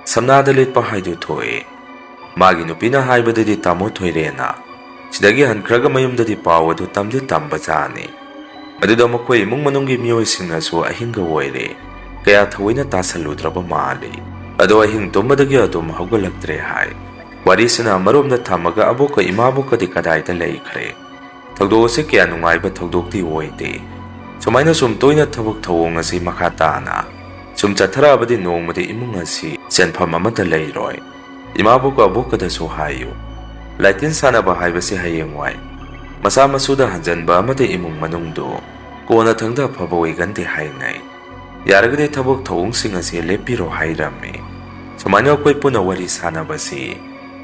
ꯁꯝꯅꯥꯗ ꯂꯤꯠꯄ ꯍꯥꯏꯗꯨ ꯊꯣꯛꯑꯦ꯫ ꯃꯥꯒꯤ ꯅꯨꯄꯤꯅ ꯍꯥꯏꯕꯗꯗꯤ ꯇꯥꯃꯣ ꯊꯣꯏꯔꯦꯟꯅ ꯁꯤꯗꯒꯤ ꯍꯟꯈ꯭ꯔꯒ ꯃꯌꯨꯝꯗꯗꯤ ꯄꯥꯎ ꯑꯗꯨ ꯇꯝꯗꯤ ꯇꯝꯕꯖꯥꯠꯅꯤ꯫ ꯃꯗꯨꯗ ꯃꯈꯣꯏ ꯏꯃꯨꯡ ꯃꯅꯨꯡꯒꯤ ꯃꯤꯑꯣꯏꯁꯤꯡꯅꯁꯨ ꯑꯍꯤꯡꯒ ꯑꯣꯏꯔꯦ, ꯀꯌꯥ ꯊꯑꯣꯏꯅ ꯇꯥꯁꯜꯂꯨꯗ꯭ꯔꯕ ꯃꯥꯜꯂꯤ꯫ ꯑꯗꯣ ꯑꯍꯤꯡ ꯇꯨꯝꯕꯗꯒꯤ ꯑꯗꯨꯝ ꯍꯧꯒꯠꯂꯛꯇ꯭ꯔꯦ ꯍꯥꯏ꯫ ꯋꯥꯔꯤꯁꯤꯅ ꯑꯃꯔꯣꯝꯗ ꯊꯝꯃꯒ ꯑꯕꯣꯛꯀ ꯏꯃꯥꯕꯣꯛꯀꯗꯤ ꯀꯗꯥꯏꯗ ꯂꯩꯈ꯭ꯔꯦ? ꯊꯧꯗꯣꯛ ꯑꯁꯤ ꯀꯌꯥ ꯅꯨꯡꯉꯥꯏꯕ ꯊꯧꯗꯣꯛꯇꯤ ꯑꯣꯏꯗꯦ꯫ ꯁꯨꯃꯥꯏꯅ ꯁꯨꯝ ꯇꯣꯏꯅ ꯊꯕꯛ ꯊꯧꯑꯣꯡ ꯑꯁꯤ ꯃꯈꯥ ꯇꯥꯅ ꯁꯨꯝ ꯆꯠꯊꯔꯛꯑꯕꯗꯤ ꯅꯣꯡꯃꯗꯤ ꯏꯃꯨꯡ ꯑꯁꯤ ꯆꯦꯟꯐꯝ ꯑꯃꯠꯇ ꯂꯩꯔꯣꯏ꯫ ꯏꯃꯥꯕꯣꯛꯀ ꯑꯕꯣꯛꯀꯗꯁꯨ ꯍꯥꯏꯌꯨ, ꯂꯥꯏꯇꯤꯟ ꯁꯥꯟꯅꯕ ꯍꯥꯏꯕꯁꯤ ꯍꯌꯦꯡꯋꯥꯏ ꯃꯆꯥ ꯃꯁꯨꯗ ꯍꯟꯖꯟꯕ ꯑꯃꯗꯤ ꯏꯃꯨꯡ ꯃꯅꯨꯡꯗꯨ ꯀꯣꯟꯅꯊꯪꯗ ꯑꯐꯕ ꯑꯣꯏꯒꯟꯗꯦ ꯍꯥꯏꯅꯩ꯫ ꯌꯥꯔꯒꯗꯤ ꯊꯕꯛ ꯊꯧꯑꯣꯡꯁꯤꯡ ꯑꯁꯤ ꯂꯦꯞꯄꯤꯔꯣ" ꯍꯥꯏꯔꯝꯃꯤ꯫ ꯁꯨꯃꯥꯏꯅ ꯑꯩꯈꯣꯏ ꯄꯨꯟꯅ ꯋꯥꯔꯤ ꯁꯥꯟꯅꯕꯁꯤ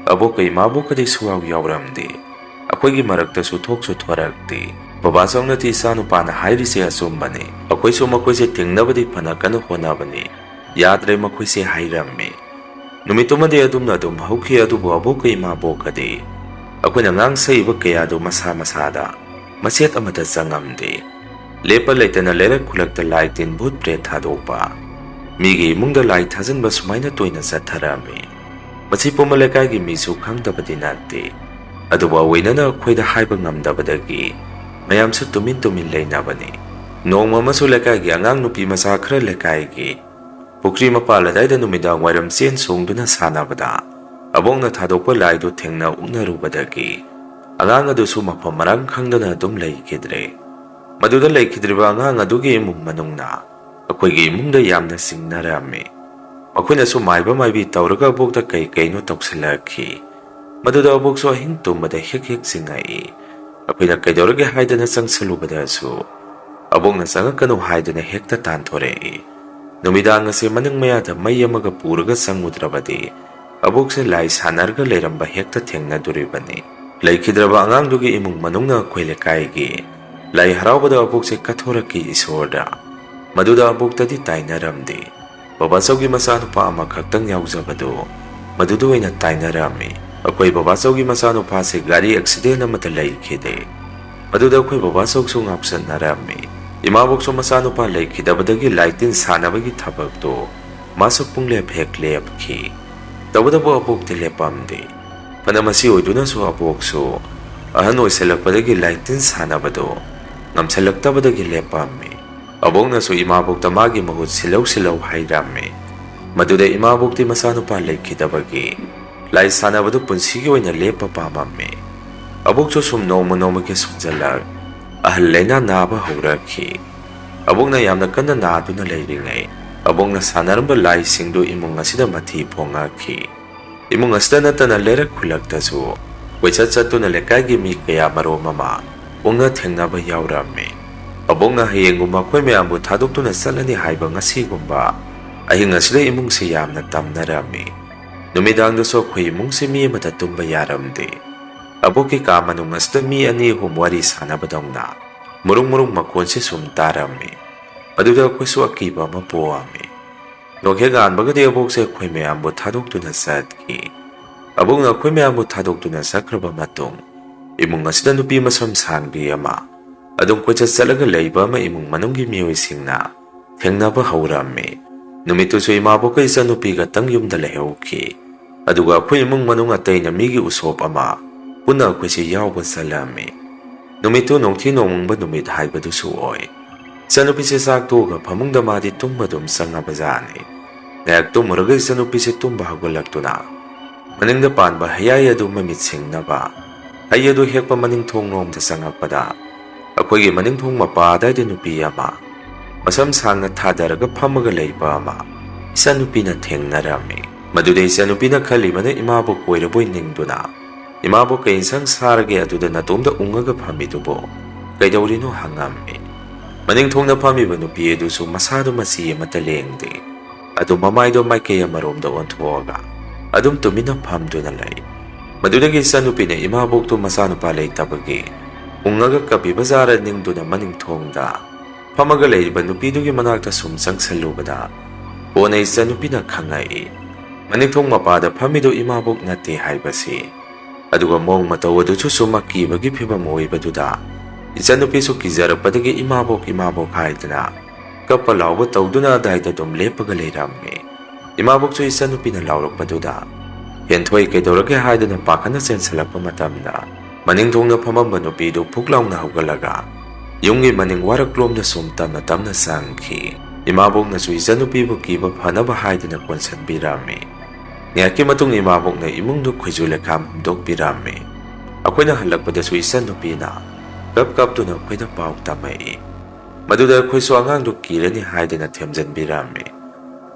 ꯑꯕꯣꯛꯀ ꯏꯃꯥꯕꯣꯛꯀꯗꯤ ꯁꯨꯌꯥꯎ ꯌꯥꯎꯔꯝꯗꯦ꯫ ꯑꯩꯈꯣꯏꯒꯤ ꯃꯔꯛꯇꯁꯨ ꯊꯣꯛꯁꯨ ꯊꯣꯔꯛꯇꯦ꯫ ꯕꯕꯥ ꯆꯧꯅꯗꯤ ꯏꯆꯥꯅꯨꯄꯥꯅ ꯍꯥꯏꯔꯤꯁꯦ ꯑꯆꯨꯝꯕꯅꯤ꯫ ꯑꯩꯈꯣꯏꯁꯨ ꯃꯈꯣꯏꯁꯦ ꯊꯦꯡꯅꯕꯗꯤ ꯐꯅ ꯀꯟꯅ ꯍꯣꯠꯅꯕꯅꯤ꯫ ꯌꯥꯗ꯭ꯔꯦ ꯃꯈꯣꯏꯁꯦ ꯍꯥꯏꯔꯝꯃꯤ꯫ ꯅꯨꯃꯤꯠꯇꯨꯃꯗꯤ ꯑꯗꯨꯝꯅ ꯑꯗꯨꯝ ꯍꯧꯈꯤ, ꯑꯗꯨꯕꯨ ꯑꯕꯣꯛꯀ ꯏꯃꯥꯕꯣꯛꯀꯗꯤ ꯑꯩꯈꯣꯏꯅ ꯉꯥꯡ ꯁꯛꯏꯕ ꯀꯌꯥꯗꯨ ꯃꯁꯥ ꯃꯁꯥꯗ ꯃꯆꯦꯠ ꯑꯃꯠꯇ ꯆꯪꯉꯝꯗꯦ꯫ ꯂꯦꯞꯄ ꯂꯩꯇꯅ ꯂꯩꯔꯛ ꯈꯨꯂꯛꯇ ꯂꯥꯏ ꯇꯤꯟ, ꯚꯨꯠ ꯄ꯭ꯔꯦꯠ ꯊꯥꯗꯣꯛꯄ, ꯃꯤꯒꯤ ꯏꯃꯨꯡꯗ ꯂꯥꯏ ꯊꯥꯖꯤꯟꯕ ꯁꯨꯃꯥꯏꯅ ꯇꯣꯏꯅ ꯆꯠꯊꯔꯝꯃꯤ꯫ ꯃꯁꯤ ꯄꯨꯝꯕ ꯂꯩꯀꯥꯏꯒꯤ ꯃꯤꯁꯨ ꯈꯪꯗꯕꯗꯤ ꯅꯠꯇꯦ꯫ ꯑꯗꯨꯕꯨ ꯑꯑꯣꯏꯅꯅ ꯑꯩꯈꯣꯏꯗ ꯍꯥꯏꯕ ꯉꯝꯗꯕꯗꯒꯤ ꯃꯌꯥꯝꯁꯨ ꯇꯨꯃꯤꯟ ꯇꯨꯃꯤꯟ ꯂꯩꯅꯕꯅꯤ꯫ ꯅꯣꯡꯃ ꯑꯃꯁꯨ ꯂꯩꯀꯥꯏꯒꯤ ꯑꯉꯥꯡ ꯅꯨꯄꯤ ꯃꯆꯥ ꯈꯔ ꯂꯩꯀꯥꯏꯒꯤ ꯄꯨꯈ꯭ꯔꯤ ꯃꯄꯥꯜ ꯑꯗꯥꯏꯗ ꯅꯨꯃꯤꯗꯥꯡ ꯋꯥꯏꯔꯝ ꯆꯦꯟ ꯆꯣꯡꯗꯨꯅ ꯁꯥꯟꯅꯕꯗ ꯑꯕꯣꯛꯅ ꯊꯥꯗꯣꯛꯄ ꯂꯥꯏꯗꯨ ꯊꯦꯡꯅ ꯎꯛꯅꯔꯨꯕꯗꯒꯤ ꯑꯉꯥꯡ ꯑꯗꯨꯁꯨ ꯃꯐꯝ ꯃꯔꯥꯡ ꯈꯪꯗꯅ ꯑꯗꯨꯝ ꯂꯩꯈꯤꯗ꯭ꯔꯦ꯫ ꯃꯗꯨꯗ ꯂꯩꯈꯤꯗ꯭ꯔꯤꯕ ꯑꯉꯥꯡ ꯑꯗꯨꯒꯤ ꯏꯃꯨꯡ ꯃꯅꯨꯡꯅ ꯑꯩꯈꯣꯏꯒꯤ ꯏꯃꯨꯡꯗ ꯌꯥꯝꯅ ꯆꯤꯡꯅꯔꯝꯃꯤ꯫ ꯃꯈꯣꯏꯅꯁꯨ ꯃꯥꯏꯕ ꯃꯥꯏꯕꯤ ꯇꯧꯔꯒ ꯑꯕꯣꯛꯇ ꯀꯩ ꯀꯩꯅꯣ ꯇꯧꯁꯤꯜꯂꯛꯈꯤ꯫ ꯃꯗꯨꯗ ꯑꯕꯣꯛꯁꯨ ꯑꯍꯤꯡ ꯇꯨꯝꯕꯗ ꯍꯦꯛ ꯍꯦꯛ ꯆꯤꯡꯉꯛꯏ꯫ ꯑꯩꯈꯣꯏꯅ ꯀꯩꯗꯧꯔꯒꯦ ꯍꯥꯏꯗꯅ ꯆꯪꯁꯤꯜꯂꯨꯕꯗꯁꯨ ꯑꯕꯣꯛꯅ ꯆꯪꯉꯛꯀꯅꯨ ꯍꯥꯏꯗꯨꯅ ꯍꯦꯛꯇ ꯇꯥꯟꯊꯣꯔꯛꯏ꯫ ꯅꯨꯃꯤꯗꯥꯡ ꯑꯁꯤ ꯃꯅꯤꯡ ꯃꯌꯥꯗ ꯃꯩ ꯑꯃꯒ ꯄꯨꯔꯒ ꯆꯪꯉꯨꯗ꯭ꯔꯕꯗꯤ ꯑꯕꯣꯛꯁꯦ ꯂꯥꯏ ꯁꯥꯟꯅꯔꯒ ꯂꯩꯔꯝꯕ ꯍꯦꯛꯇ ꯊꯦꯡꯅꯗꯣꯔꯤꯕꯅꯤ꯫ ꯂꯩꯈꯤꯗ꯭ꯔꯕ ꯑꯉꯥꯡꯗꯨꯒꯤ ꯏꯃꯨꯡ ꯃꯅꯨꯡꯅ ꯑꯩꯈꯣꯏ ꯂꯩꯀꯥꯏꯒꯤ ꯂꯥꯏ ꯍꯔꯥꯎꯕꯗ ꯑꯕꯣꯛꯁꯦ ꯀꯠꯊꯣꯔꯛꯈꯤ ꯏꯁꯣꯔꯗ꯫ ꯃꯗꯨꯗ ꯑꯕꯣꯛꯇꯗꯤ ꯇꯥꯏꯅꯔꯝꯗꯦ꯫ ꯕꯕꯥꯆꯧꯒꯤ ꯃꯆꯥꯅꯨꯄꯥ ꯑꯃꯈꯛꯇꯪ ꯌꯥꯎꯖꯕꯗꯨ ꯃꯗꯨꯗ ꯑꯣꯏꯅ ꯇꯥꯏꯅꯔꯝꯃꯤ꯫ ꯑꯩꯈꯣꯏ ꯕꯕꯥꯆꯧꯒꯤ ꯃꯆꯥꯅꯨꯄꯥꯁꯦ ꯒꯥꯔꯤ ꯑꯦꯛꯁꯤꯗꯦꯟ ꯑꯃꯗ ꯂꯩꯈꯤꯗꯦ꯫ ꯃꯗꯨꯗ ꯑꯩꯈꯣꯏ ꯕꯕꯥꯆꯧꯁꯨ ꯉꯥꯎꯁꯟꯅꯔꯝꯃꯤ꯫ ꯏꯃꯥꯕꯣꯛꯁꯨ ꯃꯆꯥꯅꯨꯄꯥ ꯂꯩꯈꯤꯗꯕꯗꯒꯤ ꯂꯥꯏꯇꯤꯟ ꯁꯥꯟꯅꯕꯒꯤ ꯊꯕꯛꯇꯨ ꯃꯥꯁꯨ ꯄꯨꯡꯂꯦꯞ ꯍꯦꯛ ꯂꯦꯞꯈꯤ꯫ ꯇꯧꯕꯇꯕꯨ ꯑꯕꯣꯛꯇꯤ ꯂꯦꯞꯄꯝꯗꯦ꯫ ꯐꯅ ꯃꯁꯤ ꯑꯣꯏꯗꯨꯅꯁꯨ ꯑꯕꯣꯛꯁꯨ ꯑꯍꯟ ꯑꯣꯏꯁꯜꯂꯛꯄꯗꯒꯤ ꯂꯥꯏꯇꯤꯟ ꯁꯥꯟꯅꯕꯗꯨ ꯉꯝꯁꯜꯂꯛꯇꯕꯗꯒꯤ ꯂꯦꯞꯄꯝꯃꯤ꯫ ꯑꯕꯣꯛꯅꯁꯨ ꯏꯃꯥꯕꯣꯛꯇ ꯃꯥꯒꯤ ꯃꯍꯨꯠ ꯁꯤꯜꯂꯧ ꯁꯤꯜꯂꯧ ꯍꯥꯏꯔꯝꯃꯤ꯫ ꯃꯗꯨꯗ ꯏꯃꯥꯕꯣꯛꯇꯤ ꯃꯆꯥꯅꯨꯄꯥ ꯂꯩꯈꯤꯗꯕꯒꯤ ꯂꯥꯏ ꯁꯥꯟꯅꯕꯗꯨ ꯄꯨꯟꯁꯤꯒꯤ ꯑꯣꯏꯅ ꯂꯦꯞꯄ ꯄꯥꯝꯃꯝꯃꯤ꯫ ꯑꯕꯣꯛꯁꯨ ꯁꯨꯝ ꯅꯣꯡꯃ ꯅꯣꯡꯃꯒꯤ ꯁꯣꯟꯖꯜꯂꯛ ꯑꯍꯜ ꯂꯩꯅꯥ ꯅꯥꯕ ꯍꯧꯔꯛꯈꯤ꯫ ꯑꯕꯣꯛꯅ ꯌꯥꯝꯅ ꯀꯟꯅ ꯅꯥꯗꯨꯅ ꯂꯩꯔꯤꯉꯩ ꯑꯕꯣꯛꯅ ꯁꯥꯟꯅꯔꯝꯕ ꯂꯥꯏꯁꯤꯡꯗꯨ ꯏꯃꯨꯡ ꯑꯁꯤꯗ ꯃꯊꯤ ꯐꯣꯡꯉꯛꯈꯤ꯫ ꯏꯃꯨꯡ ꯑꯁꯤꯗ ꯅꯠꯇꯅ ꯂꯩꯔꯛ ꯈꯨꯜꯂꯛꯇꯁꯨ ꯀꯣꯏꯆꯠ ꯆꯠꯇꯨꯅ ꯂꯩꯀꯥꯏꯒꯤ ꯃꯤ ꯀꯌꯥ ꯃꯔꯣꯝ ꯑꯃ ꯎꯅ ꯊꯦꯡꯅꯕ ꯌꯥꯎꯔꯝꯃꯤ꯫ ꯑꯕꯣꯛꯅ ꯍꯌꯦꯡꯒꯨꯝꯕ ꯑꯩꯈꯣꯏ ꯃꯌꯥꯝꯕꯨ ꯊꯥꯗꯣꯛꯇꯨꯅ ꯆꯠꯂꯅꯤ ꯍꯥꯏꯕ ꯉꯁꯤꯒꯨꯝꯕ ꯑꯍꯤꯡ ꯑꯁꯤꯗ ꯏꯃꯨꯡꯁꯤ ꯌꯥꯝꯅ ꯇꯝꯅꯔꯝꯃꯤ꯫ ꯅꯨꯃꯤꯗꯥꯡꯗꯁꯨ ꯑꯩꯈꯣꯏ ꯏꯃꯨꯡꯁꯤ ꯃꯤ ꯑꯃꯠꯇ ꯇꯨꯝꯕ ꯌꯥꯔꯝꯗꯦ꯫ ꯑꯕꯣꯛꯀꯤ ꯀꯥ ꯃꯅꯨꯡ ꯑꯁꯤꯗ ꯃꯤ ꯑꯅꯤ ꯑꯍꯨꯝ ꯋꯥꯔꯤ ꯁꯥꯟꯅꯕꯗꯧꯅ ꯃꯨꯔꯨꯡ ꯃꯨꯔꯨꯡ ꯃꯈꯣꯟꯁꯤ ꯁꯨꯝ ꯇꯥꯔꯝꯃꯤ꯫ ꯑꯗꯨꯗ ꯑꯩꯈꯣꯏꯁꯨ ꯑꯀꯤꯕ ꯑꯃ ꯄꯣꯛꯑꯝꯃꯤ꯫ ꯅꯣꯡꯍꯦꯛ ꯉꯥꯟꯕꯒꯗꯤ ꯑꯕꯣꯛꯁꯦ ꯑꯩꯈꯣꯏ ꯃꯌꯥꯝꯕꯨ ꯊꯥꯗꯣꯛꯇꯨꯅ ꯆꯠꯈꯤ꯫ ꯑꯕꯣꯛꯅ ꯑꯩꯈꯣꯏ ꯃꯌꯥꯝꯕꯨ ꯊꯥꯗꯣꯛꯇꯨꯅ ꯆꯠꯈ꯭ꯔꯕ ꯃꯇꯨꯡ ꯏꯃꯨꯡ ꯑꯁꯤꯗ ꯅꯨꯄꯤ ꯃꯁꯝ ꯁꯥꯡꯕꯤ ꯑꯃ ꯑꯗꯨꯝ ꯀꯣꯏꯆꯠ ꯆꯠꯂꯒ ꯂꯩꯕ ꯑꯃ ꯏꯃꯨꯡ ꯃꯅꯨꯡꯒꯤ ꯃꯤꯑꯣꯏꯁꯤꯡꯅ ꯊꯦꯡꯅꯕ ꯍꯧꯔꯝꯃꯤ꯫ ꯅꯨꯃꯤꯠꯇꯨꯁꯨ ꯏꯃꯥꯕꯣꯛꯀ ꯏꯆꯟꯅꯨꯄꯤꯒꯇꯪ ꯌꯨꯝꯗ ꯂꯩꯍꯧꯈꯤ꯫ ꯑꯗꯨꯒ ꯑꯩꯈꯣꯏ ꯏꯃꯨꯡ ꯃꯅꯨꯡ ꯑꯇꯩꯅ ꯃꯤꯒꯤ ꯎꯁꯣꯞ ꯑꯃ ꯄꯨꯟꯅ ꯑꯩꯈꯣꯏꯁꯦ ꯌꯥꯎꯕ ꯆꯠꯂꯝꯃꯤ꯫ ꯅꯨꯃꯤꯠꯇꯨ ꯅꯣꯡꯊꯤ ꯅꯣꯡꯃꯪꯕ ꯅꯨꯃꯤꯠ ꯍꯥꯏꯕꯗꯨꯁꯨ ꯑꯣꯏ꯫ ꯏꯆꯟꯅꯨꯄꯤꯁꯦ ꯆꯥꯛ ꯇꯣꯛꯑꯒ ꯐꯃꯨꯡꯗ ꯃꯥꯗꯤ ꯇꯨꯝꯕ ꯑꯗꯨꯝ ꯆꯪꯉꯕꯖꯥꯠꯅꯤ꯫ ꯉꯥꯏꯍꯥꯛ ꯇꯨꯝꯃꯨꯔꯒ ꯏꯆꯟꯅꯨꯄꯤꯁꯦ ꯇꯨꯝꯕ ꯍꯧꯒꯠꯂꯛꯇꯨꯅ ꯃꯅꯤꯡꯗ ꯄꯥꯟꯕ ꯍꯩꯌꯥꯏ ꯑꯗꯨ ꯃꯃꯤꯠ ꯁꯤꯡꯅꯕ ꯍꯩ ꯑꯗꯨ ꯍꯦꯛꯄ ꯃꯅꯤꯡ ꯊꯣꯡꯂꯣꯝꯗ ꯆꯪꯉꯛꯄꯗ, ꯑꯩꯈꯣꯏꯒꯤ ꯃꯅꯤꯡ ꯊꯣꯡ ꯃꯄꯥ ꯑꯗꯥꯏꯗ ꯅꯨꯄꯤ ꯑꯃ ꯃꯁꯝ ꯁꯥꯡꯅ ꯊꯥꯗꯔꯒ ꯐꯝꯃꯒ ꯂꯩꯕ ꯑꯃ ꯏꯆꯟꯅꯨꯄꯤꯅ ꯊꯦꯡꯅꯔꯝꯃꯤ꯫ ꯃꯗꯨꯗ ꯏꯆꯟꯅꯨꯄꯤꯅ ꯈꯜꯂꯤꯕꯅ ꯏꯃꯥꯕꯣꯛ ꯑꯣꯏꯔꯕꯣꯏ ꯅꯤꯡꯗꯨꯅ, "ꯏꯃꯥꯕꯣꯛ, ꯀꯩ ꯏꯟꯁꯥꯡ ꯁꯥꯔꯒꯦ ꯑꯗꯨꯗ ꯅꯇꯣꯝꯗ ꯎꯪꯉꯒ ꯐꯝꯃꯤꯗꯨꯕꯣ? ꯀꯩꯗꯧꯔꯤꯅꯣ?" ꯍꯪꯉꯝꯃꯤ꯫ ꯃꯅꯤꯡ ꯊꯣꯡꯗ ꯐꯝꯃꯤꯕ ꯅꯨꯄꯤ ꯑꯗꯨꯁꯨ ꯃꯁꯥꯗꯣ ꯃꯆꯤ ꯑꯃꯠꯇ ꯂꯦꯡꯗꯦ꯫ ꯑꯗꯨ ꯃꯃꯥꯏꯗꯣ ꯃꯥꯏꯀꯩ ꯑꯃꯔꯣꯝꯗ ꯑꯣꯟꯊꯣꯛꯑꯒ ꯑꯗꯨꯝ ꯇꯨꯃꯤꯟꯅ ꯐꯝꯗꯨꯅ ꯂꯩ꯫ ꯃꯗꯨꯗꯒꯤ ꯏꯆꯟꯅꯨꯄꯤꯅ ꯏꯃꯥꯕꯣꯛꯇꯨ ꯃꯆꯥꯅꯨꯄꯥ ꯂꯩꯇꯕꯒꯤ ꯎꯪꯉꯒ ꯀꯞꯄꯤꯕ ꯖꯥꯔ ꯅꯤꯡꯗꯨꯅ ꯃꯅꯤꯡ ꯊꯣꯡꯗ ꯐꯝꯃꯒ ꯂꯩꯔꯤꯕ ꯅꯨꯄꯤꯗꯨꯒꯤ ꯃꯅꯥꯛꯇ ꯁꯨꯝ ꯆꯪꯁꯜꯂꯨꯕꯗ, ꯀꯣꯟꯅ ꯏꯆꯟꯅꯨꯄꯤꯅ ꯈꯪꯉꯛꯏ, ꯃꯅꯤꯡ ꯊꯣꯡ ꯃꯄꯥꯗ ꯐꯝꯃꯤꯗꯨ ꯏꯃꯥꯕꯣꯛ ꯅꯠꯇꯦ ꯍꯥꯏꯕꯁꯤ꯫ ꯑꯗꯨꯒ ꯃꯑꯣꯡ ꯃꯇꯧ ꯑꯗꯨꯁꯨ ꯁꯨꯝ ꯑꯀꯤꯕꯒꯤ ꯐꯤꯕꯝ ꯑꯣꯏꯕꯗꯨꯗ, ꯏꯆꯟꯅꯨꯄꯤꯁꯨ ꯀꯤꯖꯔꯛꯄꯗꯒꯤ "ꯏꯃꯥꯕꯣꯛ, ꯏꯃꯥꯕꯣꯛ" ꯍꯥꯏꯗꯅ ꯀꯞꯄ ꯂꯥꯎꯕ ꯇꯧꯗꯨꯅ ꯑꯗꯥꯏꯗ ꯑꯗꯨꯝ ꯂꯦꯞꯄꯒ ꯂꯩꯔꯝꯃꯤ꯫ ꯏꯃꯥꯕꯣꯛꯁꯨ ꯏꯆꯟꯅꯨꯄꯤꯅ ꯂꯥꯎꯔꯛꯄꯗꯨꯗ ꯍꯦꯟꯊꯣꯏ ꯀꯩꯗꯧꯔꯒꯦ ꯍꯥꯏꯗꯅ ꯄꯥꯈꯠꯅ ꯆꯦꯟꯁꯤꯜꯂꯛꯄ ꯃꯇꯝꯗ, ꯃꯅꯤꯡ ꯊꯣꯡꯗ ꯐꯝꯃꯝꯕ ꯅꯨꯄꯤꯗꯨ ꯐꯨꯛ ꯂꯥꯎꯅ ꯍꯧꯒꯠꯂꯒ ꯌꯨꯝꯒꯤ ꯃꯅꯤꯡ ꯋꯥꯔꯛꯂꯣꯝꯗ ꯁꯨꯝ ꯇꯞꯅ ꯇꯞꯅ ꯆꯪꯈꯤ꯫ ꯏꯃꯥꯕꯣꯛꯅꯁꯨ ꯏꯆꯟꯅꯨꯄꯤꯕꯨ ꯀꯤꯕ ꯐꯅꯕ ꯍꯥꯏꯗꯅ ꯀꯣꯟꯁꯤꯟꯕꯤꯔꯝꯃꯤ꯫ ꯉꯥꯏꯍꯥꯛꯀꯤ ꯃꯇꯨꯡ ꯏꯃꯥꯕꯣꯛꯅ ꯏꯃꯨꯡꯗꯨ ꯈꯣꯏꯖꯨ ꯂꯩꯈꯥꯝ ꯍꯨꯝꯗꯣꯛꯄꯤꯔꯝꯃꯤ꯫ ꯑꯩꯈꯣꯏꯅ ꯍꯜꯂꯛꯄꯗꯁꯨ ꯏꯆꯟꯅꯨꯄꯤꯅ ꯀꯞ ꯀꯞꯇꯨꯅ ꯑꯩꯈꯣꯏꯗ ꯄꯥꯎ ꯇꯝꯃꯛꯏ꯫ ꯃꯗꯨꯗ ꯑꯩꯈꯣꯏꯁꯨ ꯑꯉꯥꯡꯗꯨ ꯀꯤꯔꯅꯤ ꯍꯥꯏꯗꯅ ꯊꯦꯝꯖꯤꯟꯕꯤꯔꯝꯃꯤ꯫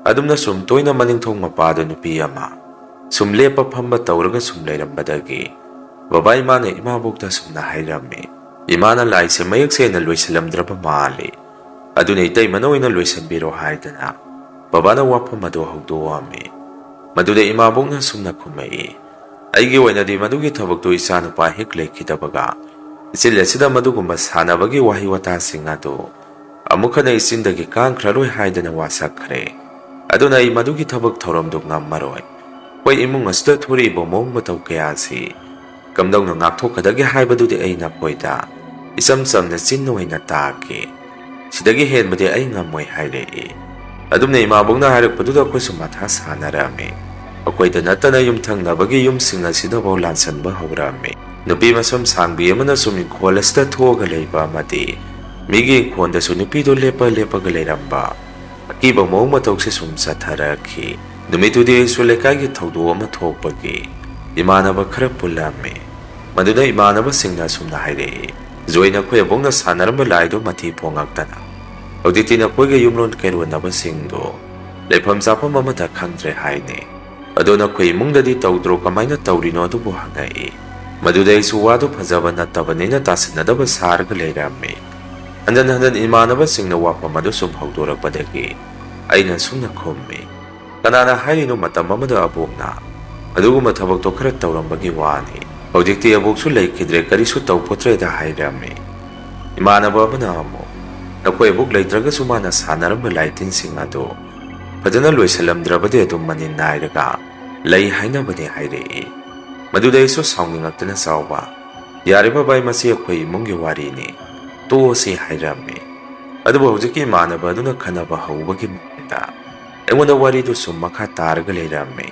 ꯑꯗꯨꯝꯅ ꯁꯨꯝ ꯇꯣꯏꯅ ꯃꯅꯤꯡ ꯊꯣꯡ ꯃꯄꯥꯗ ꯅꯨꯄꯤ ꯑꯃ ꯁꯨꯝ ꯂꯦꯞꯄ ꯐꯝꯕ ꯇꯧꯔꯒ ꯁꯨꯝ ꯂꯩꯔꯝꯕꯗꯒꯤ ꯕꯕꯥ ꯏꯃꯥꯅ ꯏꯃꯥꯕꯣꯛꯇ ꯁꯨꯝꯅ ꯍꯥꯏꯔꯝꯃꯤ, "ꯏꯃꯥꯅ ꯂꯥꯏꯁꯦ ꯃꯌꯦꯛ ꯁꯦꯡꯅ ꯂꯣꯏꯁꯤꯜꯂꯝꯗ꯭ꯔꯕ ꯃꯥꯜꯂꯤ, ꯑꯗꯨꯅ ꯏꯇꯩꯃꯅ ꯑꯣꯏꯅ ꯂꯣꯏꯁꯤꯟꯕꯤꯔꯣ" ꯍꯥꯏꯗꯅ ꯕꯕꯥꯅ ꯋꯥꯐꯝ ꯑꯗꯨ ꯍꯧꯗꯣꯛꯑꯝꯃꯤ꯫ ꯃꯗꯨꯗ ꯏꯃꯥꯕꯣꯛꯅ ꯁꯨꯝꯅ ꯈꯨꯝꯃꯛꯏ, "ꯑꯩꯒꯤ ꯑꯣꯏꯅꯗꯤ ꯃꯗꯨꯒꯤ ꯊꯕꯛꯇꯨ ꯏꯆꯥꯅꯨꯄꯥ ꯍꯦꯛ ꯂꯩꯈꯤꯗꯕꯒ ꯏꯆꯤꯜ ꯑꯁꯤꯗ ꯃꯗꯨꯒꯨꯝꯕ ꯁꯥꯟꯅꯕꯒꯤ ꯋꯥꯍꯩ ꯋꯥꯇꯥꯁꯤꯡ ꯑꯗꯨ ꯑꯃꯨꯛ ꯍꯟꯅ ꯏꯆꯤꯟꯗꯒꯤ ꯀꯥꯡꯈ꯭ꯔꯔꯣꯏ ꯍꯥꯏꯗꯅ ꯋꯥꯁꯛꯈ꯭ꯔꯦ꯫ ꯑꯗꯨꯅ ꯑꯩ ꯃꯗꯨꯒꯤ ꯊꯕꯛ ꯊꯧꯔꯝꯗꯨ ꯉꯝꯃꯔꯣꯏ꯫ ꯑꯩꯈꯣꯏ ꯏꯃꯨꯡ ꯑꯁꯤꯗ ꯊꯣꯔꯛꯏꯕ ꯃꯑꯣꯡ ꯃꯇꯧ ꯀꯌꯥ ꯑꯁꯤ ꯀꯝꯗꯧꯅ ꯉꯥꯛꯊꯣꯛꯀꯗꯒꯦ ꯍꯥꯏꯕꯗꯨꯗꯤ ꯑꯩ ꯅꯈꯣꯏꯗ ꯏꯆꯝ ꯆꯝꯅ ꯆꯤꯟ ꯑꯣꯏꯅ ꯇꯥꯒꯦ꯫ ꯁꯤꯗꯒꯤ ꯍꯦꯟꯕꯗꯤ ꯑꯩ ꯉꯝꯃꯣꯏ ꯍꯥꯏꯔꯛꯏ꯫ ꯑꯗꯨꯝꯅ ꯏꯃꯥꯕꯣꯛꯅ ꯍꯥꯏꯔꯛꯄꯗꯨꯗ ꯑꯩꯈꯣꯏꯁꯨ ꯃꯊꯥ ꯁꯥꯅꯔꯝꯃꯤ꯫ ꯑꯩꯈꯣꯏꯗ ꯅꯠꯇꯅ ꯌꯨꯝꯊꯪꯅꯕꯒꯤ ꯌꯨꯝꯁꯤꯡ ꯑꯁꯤꯗꯐꯥꯎ ꯂꯥꯟꯁꯟꯕ ꯍꯧꯔꯛꯑꯝꯃꯤ꯫ ꯅꯨꯄꯤ ꯃꯁꯝ ꯁꯥꯡꯕꯤ ꯑꯃꯅ ꯁꯨꯝ ꯏꯪꯈꯣꯜ ꯑꯁꯤꯗ ꯊꯣꯛꯑꯒ ꯂꯩꯕ ꯑꯃꯗꯤ ꯃꯤꯒꯤ ꯏꯪꯈꯣꯜꯗꯁꯨ ꯅꯨꯄꯤꯗꯨ ꯂꯦꯞꯄ ꯂꯦꯞꯄꯒ ꯂꯩꯔꯝꯕ ꯑꯀꯤꯕ ꯃꯑꯣꯡ ꯃꯇꯧꯁꯦ ꯁꯨꯝ ꯆꯠꯊꯔꯛꯈꯤ꯫ ꯅꯨꯃꯤꯠꯇꯨꯗꯤ ꯑꯩꯁꯨ ꯂꯩꯀꯥꯏꯒꯤ ꯊꯧꯗꯣꯛ ꯑꯃ ꯊꯣꯛꯄꯒꯤ ꯏꯃꯥꯟꯅꯕ ꯈꯔ ꯄꯨꯜꯂꯝꯃꯤ꯫ ꯃꯗꯨꯗ ꯏꯃꯥꯟꯅꯕꯁꯤꯡꯅ ꯑꯁꯨꯝꯅ ꯍꯥꯏꯔꯛꯏ, "ꯖꯣꯏ, ꯅꯈꯣꯏ ꯑꯕꯣꯛꯅ ꯁꯥꯟꯅꯔꯝꯕ ꯂꯥꯏꯗꯨ ꯃꯊꯤ ꯐꯣꯡꯉꯛꯇꯅ ꯍꯧꯖꯤꯛꯇꯤ ꯅꯈꯣꯏꯒ ꯌꯨꯝꯂꯣꯟ ꯀꯩꯔꯣꯟꯅꯕꯁꯤꯡꯗꯨ ꯂꯩꯐꯝ ꯆꯥꯐꯝ ꯑꯃꯠꯇ ꯈꯪꯗ꯭ꯔꯦ ꯍꯥꯏꯅꯦ꯫ ꯑꯗꯣ ꯅꯈꯣꯏ ꯏꯃꯨꯡꯗꯗꯤ ꯇꯧꯗ꯭ꯔꯣ, ꯀꯃꯥꯏꯅ ꯇꯧꯔꯤꯅꯣ?" ꯑꯗꯨꯕꯨ ꯍꯪꯉꯛꯏ꯫ ꯃꯗꯨꯗ ꯑꯩꯁꯨ ꯋꯥꯗꯨ ꯐꯖꯕ ꯅꯠꯇꯕꯅꯤꯅ ꯇꯥꯁꯤꯟꯅꯗꯕ ꯁꯥꯔꯒ ꯂꯩꯔꯝꯃꯤ꯫ ꯍꯟꯖꯟ ꯍꯟꯖꯟ ꯏꯃꯥꯟꯅꯕꯁꯤꯡꯅ ꯋꯥꯐꯝ ꯑꯗꯨ ꯁꯨꯝ ꯍꯧꯗꯣꯔꯛꯄꯗꯒꯤ ꯑꯩꯅ ꯁꯨꯝꯅ ꯈꯨꯝꯃꯤ, "ꯀꯅꯥꯅ ꯍꯥꯏꯔꯤꯅꯣ ꯃꯇꯝ ꯑꯃꯗ ꯑꯕꯣꯛꯅ ꯑꯗꯨꯒꯨꯝꯕ ꯊꯕꯛꯇꯣ ꯈꯔ ꯇꯧꯔꯝꯕꯒꯤ ꯋꯥꯅꯤ꯫ ꯍꯧꯖꯤꯛꯇꯤ ꯑꯕꯣꯛꯁꯨ ꯂꯩꯈꯤꯗ꯭ꯔꯦ, ꯀꯔꯤꯁꯨ ꯇꯧꯄꯣꯠꯇ꯭ꯔꯦꯗ" ꯍꯥꯏꯔꯝꯃꯤ꯫ ꯏꯃꯥꯟꯅꯕ ꯑꯃꯅ ꯑꯃꯨꯛ, "ꯅꯈꯣꯏ ꯑꯕꯣꯛ ꯂꯩꯇ꯭ꯔꯒꯁꯨ ꯃꯥꯅ ꯁꯥꯟꯅꯔꯝꯕ ꯂꯥꯏꯇꯤꯟꯁꯤꯡ ꯑꯗꯨ ꯐꯖꯅ ꯂꯣꯏꯁꯤꯜꯂꯝꯗ꯭ꯔꯕꯗꯤ ꯑꯗꯨꯝ ꯃꯅꯤꯟ ꯅꯥꯏꯔꯒ ꯂꯩ ꯍꯥꯏꯅꯕꯅꯤ" ꯍꯥꯏꯔꯛꯏ꯫ ꯃꯗꯨꯗ ꯑꯩꯁꯨ ꯁꯥꯎꯅꯤꯡꯉꯛꯇꯅ, "ꯆꯥꯎꯕ, ꯌꯥꯔꯦ ꯕꯕꯥꯏ, ꯃꯁꯤ ꯑꯩꯈꯣꯏ ꯏꯃꯨꯡꯒꯤ ꯋꯥꯔꯤꯅꯤ, ꯇꯣꯛꯑꯁꯤ" ꯍꯥꯏꯔꯝꯃꯤ꯫ ꯑꯗꯨꯕꯨ ꯍꯧꯖꯤꯛꯀꯤ ꯏꯃꯥꯟꯅꯕ ꯑꯗꯨꯅ ꯈꯟꯅꯕ ꯍꯧꯕꯒꯤ ꯃꯑꯣꯡꯗ ꯑꯩꯉꯣꯟꯗ ꯋꯥꯔꯤꯗꯨ ꯁꯨꯝ ꯃꯈꯥ ꯇꯥꯔꯒ ꯂꯩꯔꯝꯃꯤ꯫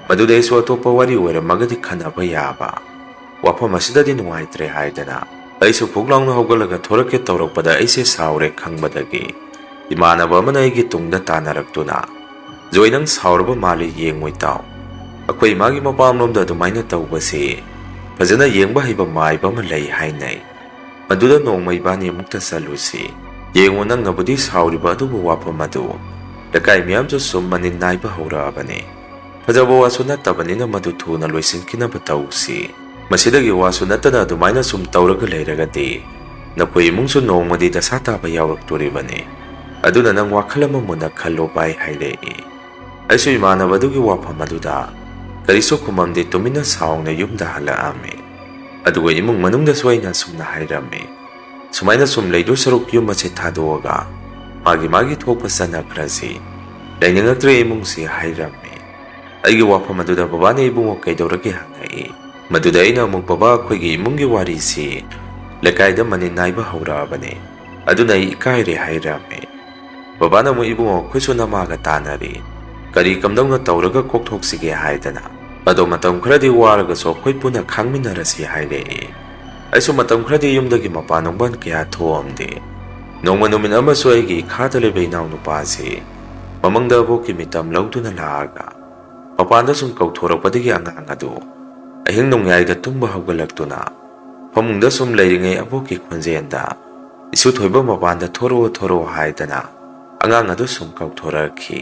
ꯃꯗꯨꯗ ꯑꯩꯁꯨ ꯑꯇꯣꯞꯄ ꯋꯥꯔꯤ ꯑꯣꯏꯔꯝꯃꯒꯗꯤ ꯈꯟꯅꯕ ꯌꯥꯕ, ꯋꯥꯐꯝ ꯑꯁꯤꯗꯗꯤ ꯅꯨꯡꯉꯥꯏꯇ꯭ꯔꯦ ꯍꯥꯏꯗꯅ ꯑꯩꯁꯨ ꯐꯨꯛ ꯂꯥꯎꯅ ꯍꯧꯒꯠꯂꯒ ꯊꯣꯔꯛꯀꯦ ꯇꯧꯔꯛꯄꯗ ꯑꯩꯁꯦ ꯁꯥꯎꯔꯦ ꯈꯪꯕꯗꯒꯤ ꯏꯃꯥꯟꯅꯕ ꯑꯃꯅ ꯑꯩꯒꯤ ꯇꯨꯡꯗ ꯇꯥꯟꯅꯔꯛꯇꯨꯅ, "ꯖꯣꯏ, ꯅꯪ ꯁꯥꯎꯔꯕ ꯃꯥꯜꯂꯤ, ꯌꯦꯡꯉꯨ ꯏꯇꯥꯎ, ꯑꯩꯈꯣꯏ ꯏꯃꯥꯒꯤ ꯃꯄꯥꯝꯂꯣꯝꯗ ꯑꯗꯨꯃꯥꯏꯅ ꯇꯧꯕꯁꯤ ꯐꯖꯅ ꯌꯦꯡꯕ ꯍꯩꯕ ꯃꯥꯏꯕ ꯑꯃ ꯂꯩ ꯍꯥꯏꯅꯩ꯫ ꯃꯗꯨꯗ ꯅꯣꯡꯃ ꯏꯕꯥꯅꯤ ꯑꯃꯨꯛꯇ ꯆꯠꯂꯨꯁꯤ꯫ ꯌꯦꯡꯉꯨ, ꯅꯪꯅꯕꯨꯗꯤ ꯁꯥꯎꯔꯤꯕ ꯑꯗꯨꯕꯨ ꯋꯥꯐꯝ ꯑꯗꯨ ꯂꯩꯀꯥꯏ ꯃꯤꯌꯥꯝꯁꯨ ꯁꯨꯝ ꯃꯅꯤꯟ ꯅꯥꯏꯕ ꯍꯧꯔꯛꯑꯕꯅꯤ꯫ ꯐꯖꯕ ꯋꯥꯁꯨ ꯅꯠꯇꯕꯅꯤꯅ ꯃꯗꯨ ꯊꯨꯅ ꯂꯣꯏꯁꯤꯟꯈꯤꯅꯕ ꯇꯧꯁꯤ꯫ ꯃꯁꯤꯗꯒꯤ ꯋꯥꯁꯨ ꯅꯠꯇꯅ ꯑꯗꯨꯃꯥꯏꯅ ꯁꯨꯝ ꯇꯧꯔꯒ ꯂꯩꯔꯒꯗꯤ ꯅꯈꯣꯏ ꯏꯃꯨꯡꯁꯨ ꯅꯣꯡꯃꯗꯤ ꯗꯁꯥ ꯇꯥꯕ ꯌꯥꯎꯔꯛꯇꯣꯔꯤꯕꯅꯤ꯫ ꯑꯗꯨꯅ ꯅꯪ ꯋꯥꯈꯜ ꯑꯃ ꯃꯨꯟꯅ ꯈꯜꯂꯣ ꯚꯥꯏ" ꯍꯥꯏꯔꯛꯏ꯫ ꯑꯩꯁꯨ ꯏꯃꯥꯟꯅꯕ ꯑꯗꯨꯒꯤ ꯋꯥꯐꯝ ꯑꯗꯨꯗ ꯀꯔꯤꯁꯨ ꯈꯨꯝꯃꯝꯗꯦ, ꯇꯨꯃꯤꯟꯅ ꯁꯥꯎꯅ ꯌꯨꯝꯗ ꯍꯜꯂꯛꯑꯝꯃꯤ꯫ ꯑꯗꯨꯒ ꯏꯃꯨꯡ ꯃꯅꯨꯡꯗꯁꯨ ꯑꯩꯅ ꯑꯁꯨꯝꯅ ꯍꯥꯏꯔꯝꯃꯤ, "ꯁꯨꯃꯥꯏꯅ ꯁꯨꯝ ꯂꯩꯗꯣꯏ ꯁꯔꯨꯛ ꯌꯨꯝ ꯑꯁꯤ ꯊꯥꯗꯣꯛꯑꯒ ꯃꯥꯒꯤ ꯃꯥꯒꯤ ꯊꯣꯛꯄ ꯆꯠꯅꯈ꯭ꯔꯁꯤ, ꯂꯩꯅꯤꯡꯉꯛꯇ꯭ꯔꯦ ꯏꯃꯨꯡꯁꯤ" ꯍꯥꯏꯔꯝꯃꯤ꯫ ꯑꯩꯒꯤ ꯋꯥꯐꯝ ꯑꯗꯨꯗ ꯕꯕꯥꯅ "ꯏꯕꯨꯡꯉꯣ, ꯀꯩꯗꯧꯔꯒꯦ?" ꯍꯪꯉꯛꯏ꯫ ꯃꯗꯨꯗ ꯑꯩꯅ ꯑꯃꯨꯛ, "ꯕꯕꯥ, ꯑꯩꯈꯣꯏꯒꯤ ꯏꯃꯨꯡꯒꯤ ꯋꯥꯔꯤꯁꯤ ꯂꯩꯀꯥꯏꯗ ꯃꯅꯤꯟ ꯅꯥꯏꯕ ꯍꯧꯔꯛꯑꯕꯅꯤ, ꯑꯗꯨꯅ ꯑꯩ ꯏꯀꯥꯏꯔꯦ" ꯍꯥꯏꯔꯝꯃꯤ꯫ ꯕꯕꯥꯅ ꯑꯃꯨꯛ, "ꯏꯕꯨꯡꯉꯣ, ꯑꯩꯈꯣꯏꯁꯨ ꯅꯃꯥꯒ ꯇꯥꯟꯅꯔꯤ, ꯀꯔꯤ ꯀꯝꯗꯧꯅ ꯇꯧꯔꯒ ꯀꯣꯛꯊꯣꯛꯁꯤꯒꯦ ꯍꯥꯏꯗꯅ, ꯑꯗꯣ ꯃꯇꯝ ꯈꯔꯗꯤ ꯋꯥꯔꯒꯁꯨ ꯑꯩꯈꯣꯏ ꯄꯨꯟꯅ ꯈꯥꯡꯃꯤꯟꯅꯔꯁꯤ" ꯍꯥꯏꯔꯛꯏ꯫ ꯑꯩꯁꯨ ꯃꯇꯝ ꯈꯔꯗꯤ ꯌꯨꯝꯗꯒꯤ ꯃꯄꯥꯟ ꯅꯨꯡꯄꯥꯟ ꯀꯌꯥ ꯊꯣꯛꯑꯝꯗꯦ꯫ ꯅꯣꯡꯃ ꯅꯨꯃꯤꯠ ꯑꯃꯁꯨ ꯑꯩꯒꯤ ꯏꯈꯥꯗ ꯂꯩꯕ ꯏꯅꯥꯎꯅꯨꯄꯥꯁꯤ ꯃꯃꯪꯗ ꯑꯕꯣꯛꯀꯤ ꯃꯤꯇꯝ ꯂꯧꯗꯨꯅ ꯂꯥꯛꯑꯒ ꯃꯄꯥꯟꯗ ꯁꯨꯝ ꯀꯧꯊꯣꯔꯛꯄꯗꯒꯤ ꯑꯉꯥꯡ ꯑꯗꯨ ꯑꯍꯤꯡ ꯅꯣꯡꯌꯥꯏꯗ ꯇꯨꯝꯕ ꯍꯧꯒꯠꯂꯛꯇꯨꯅ ꯐꯃꯨꯡꯗ ꯁꯨꯝ ꯂꯩꯔꯤꯉꯩ ꯑꯕꯣꯛꯀꯤ ꯈꯣꯟꯖꯦꯜꯗ, "ꯏꯁꯨ ꯊꯣꯏꯕ, ꯃꯄꯥꯟꯗ ꯊꯣꯔꯛꯑꯣ, ꯊꯣꯔꯛꯑꯣ" ꯍꯥꯏꯗꯅ ꯑꯉꯥꯡ ꯑꯗꯨ ꯁꯨꯝ ꯀꯧꯊꯣꯔꯛꯈꯤ꯫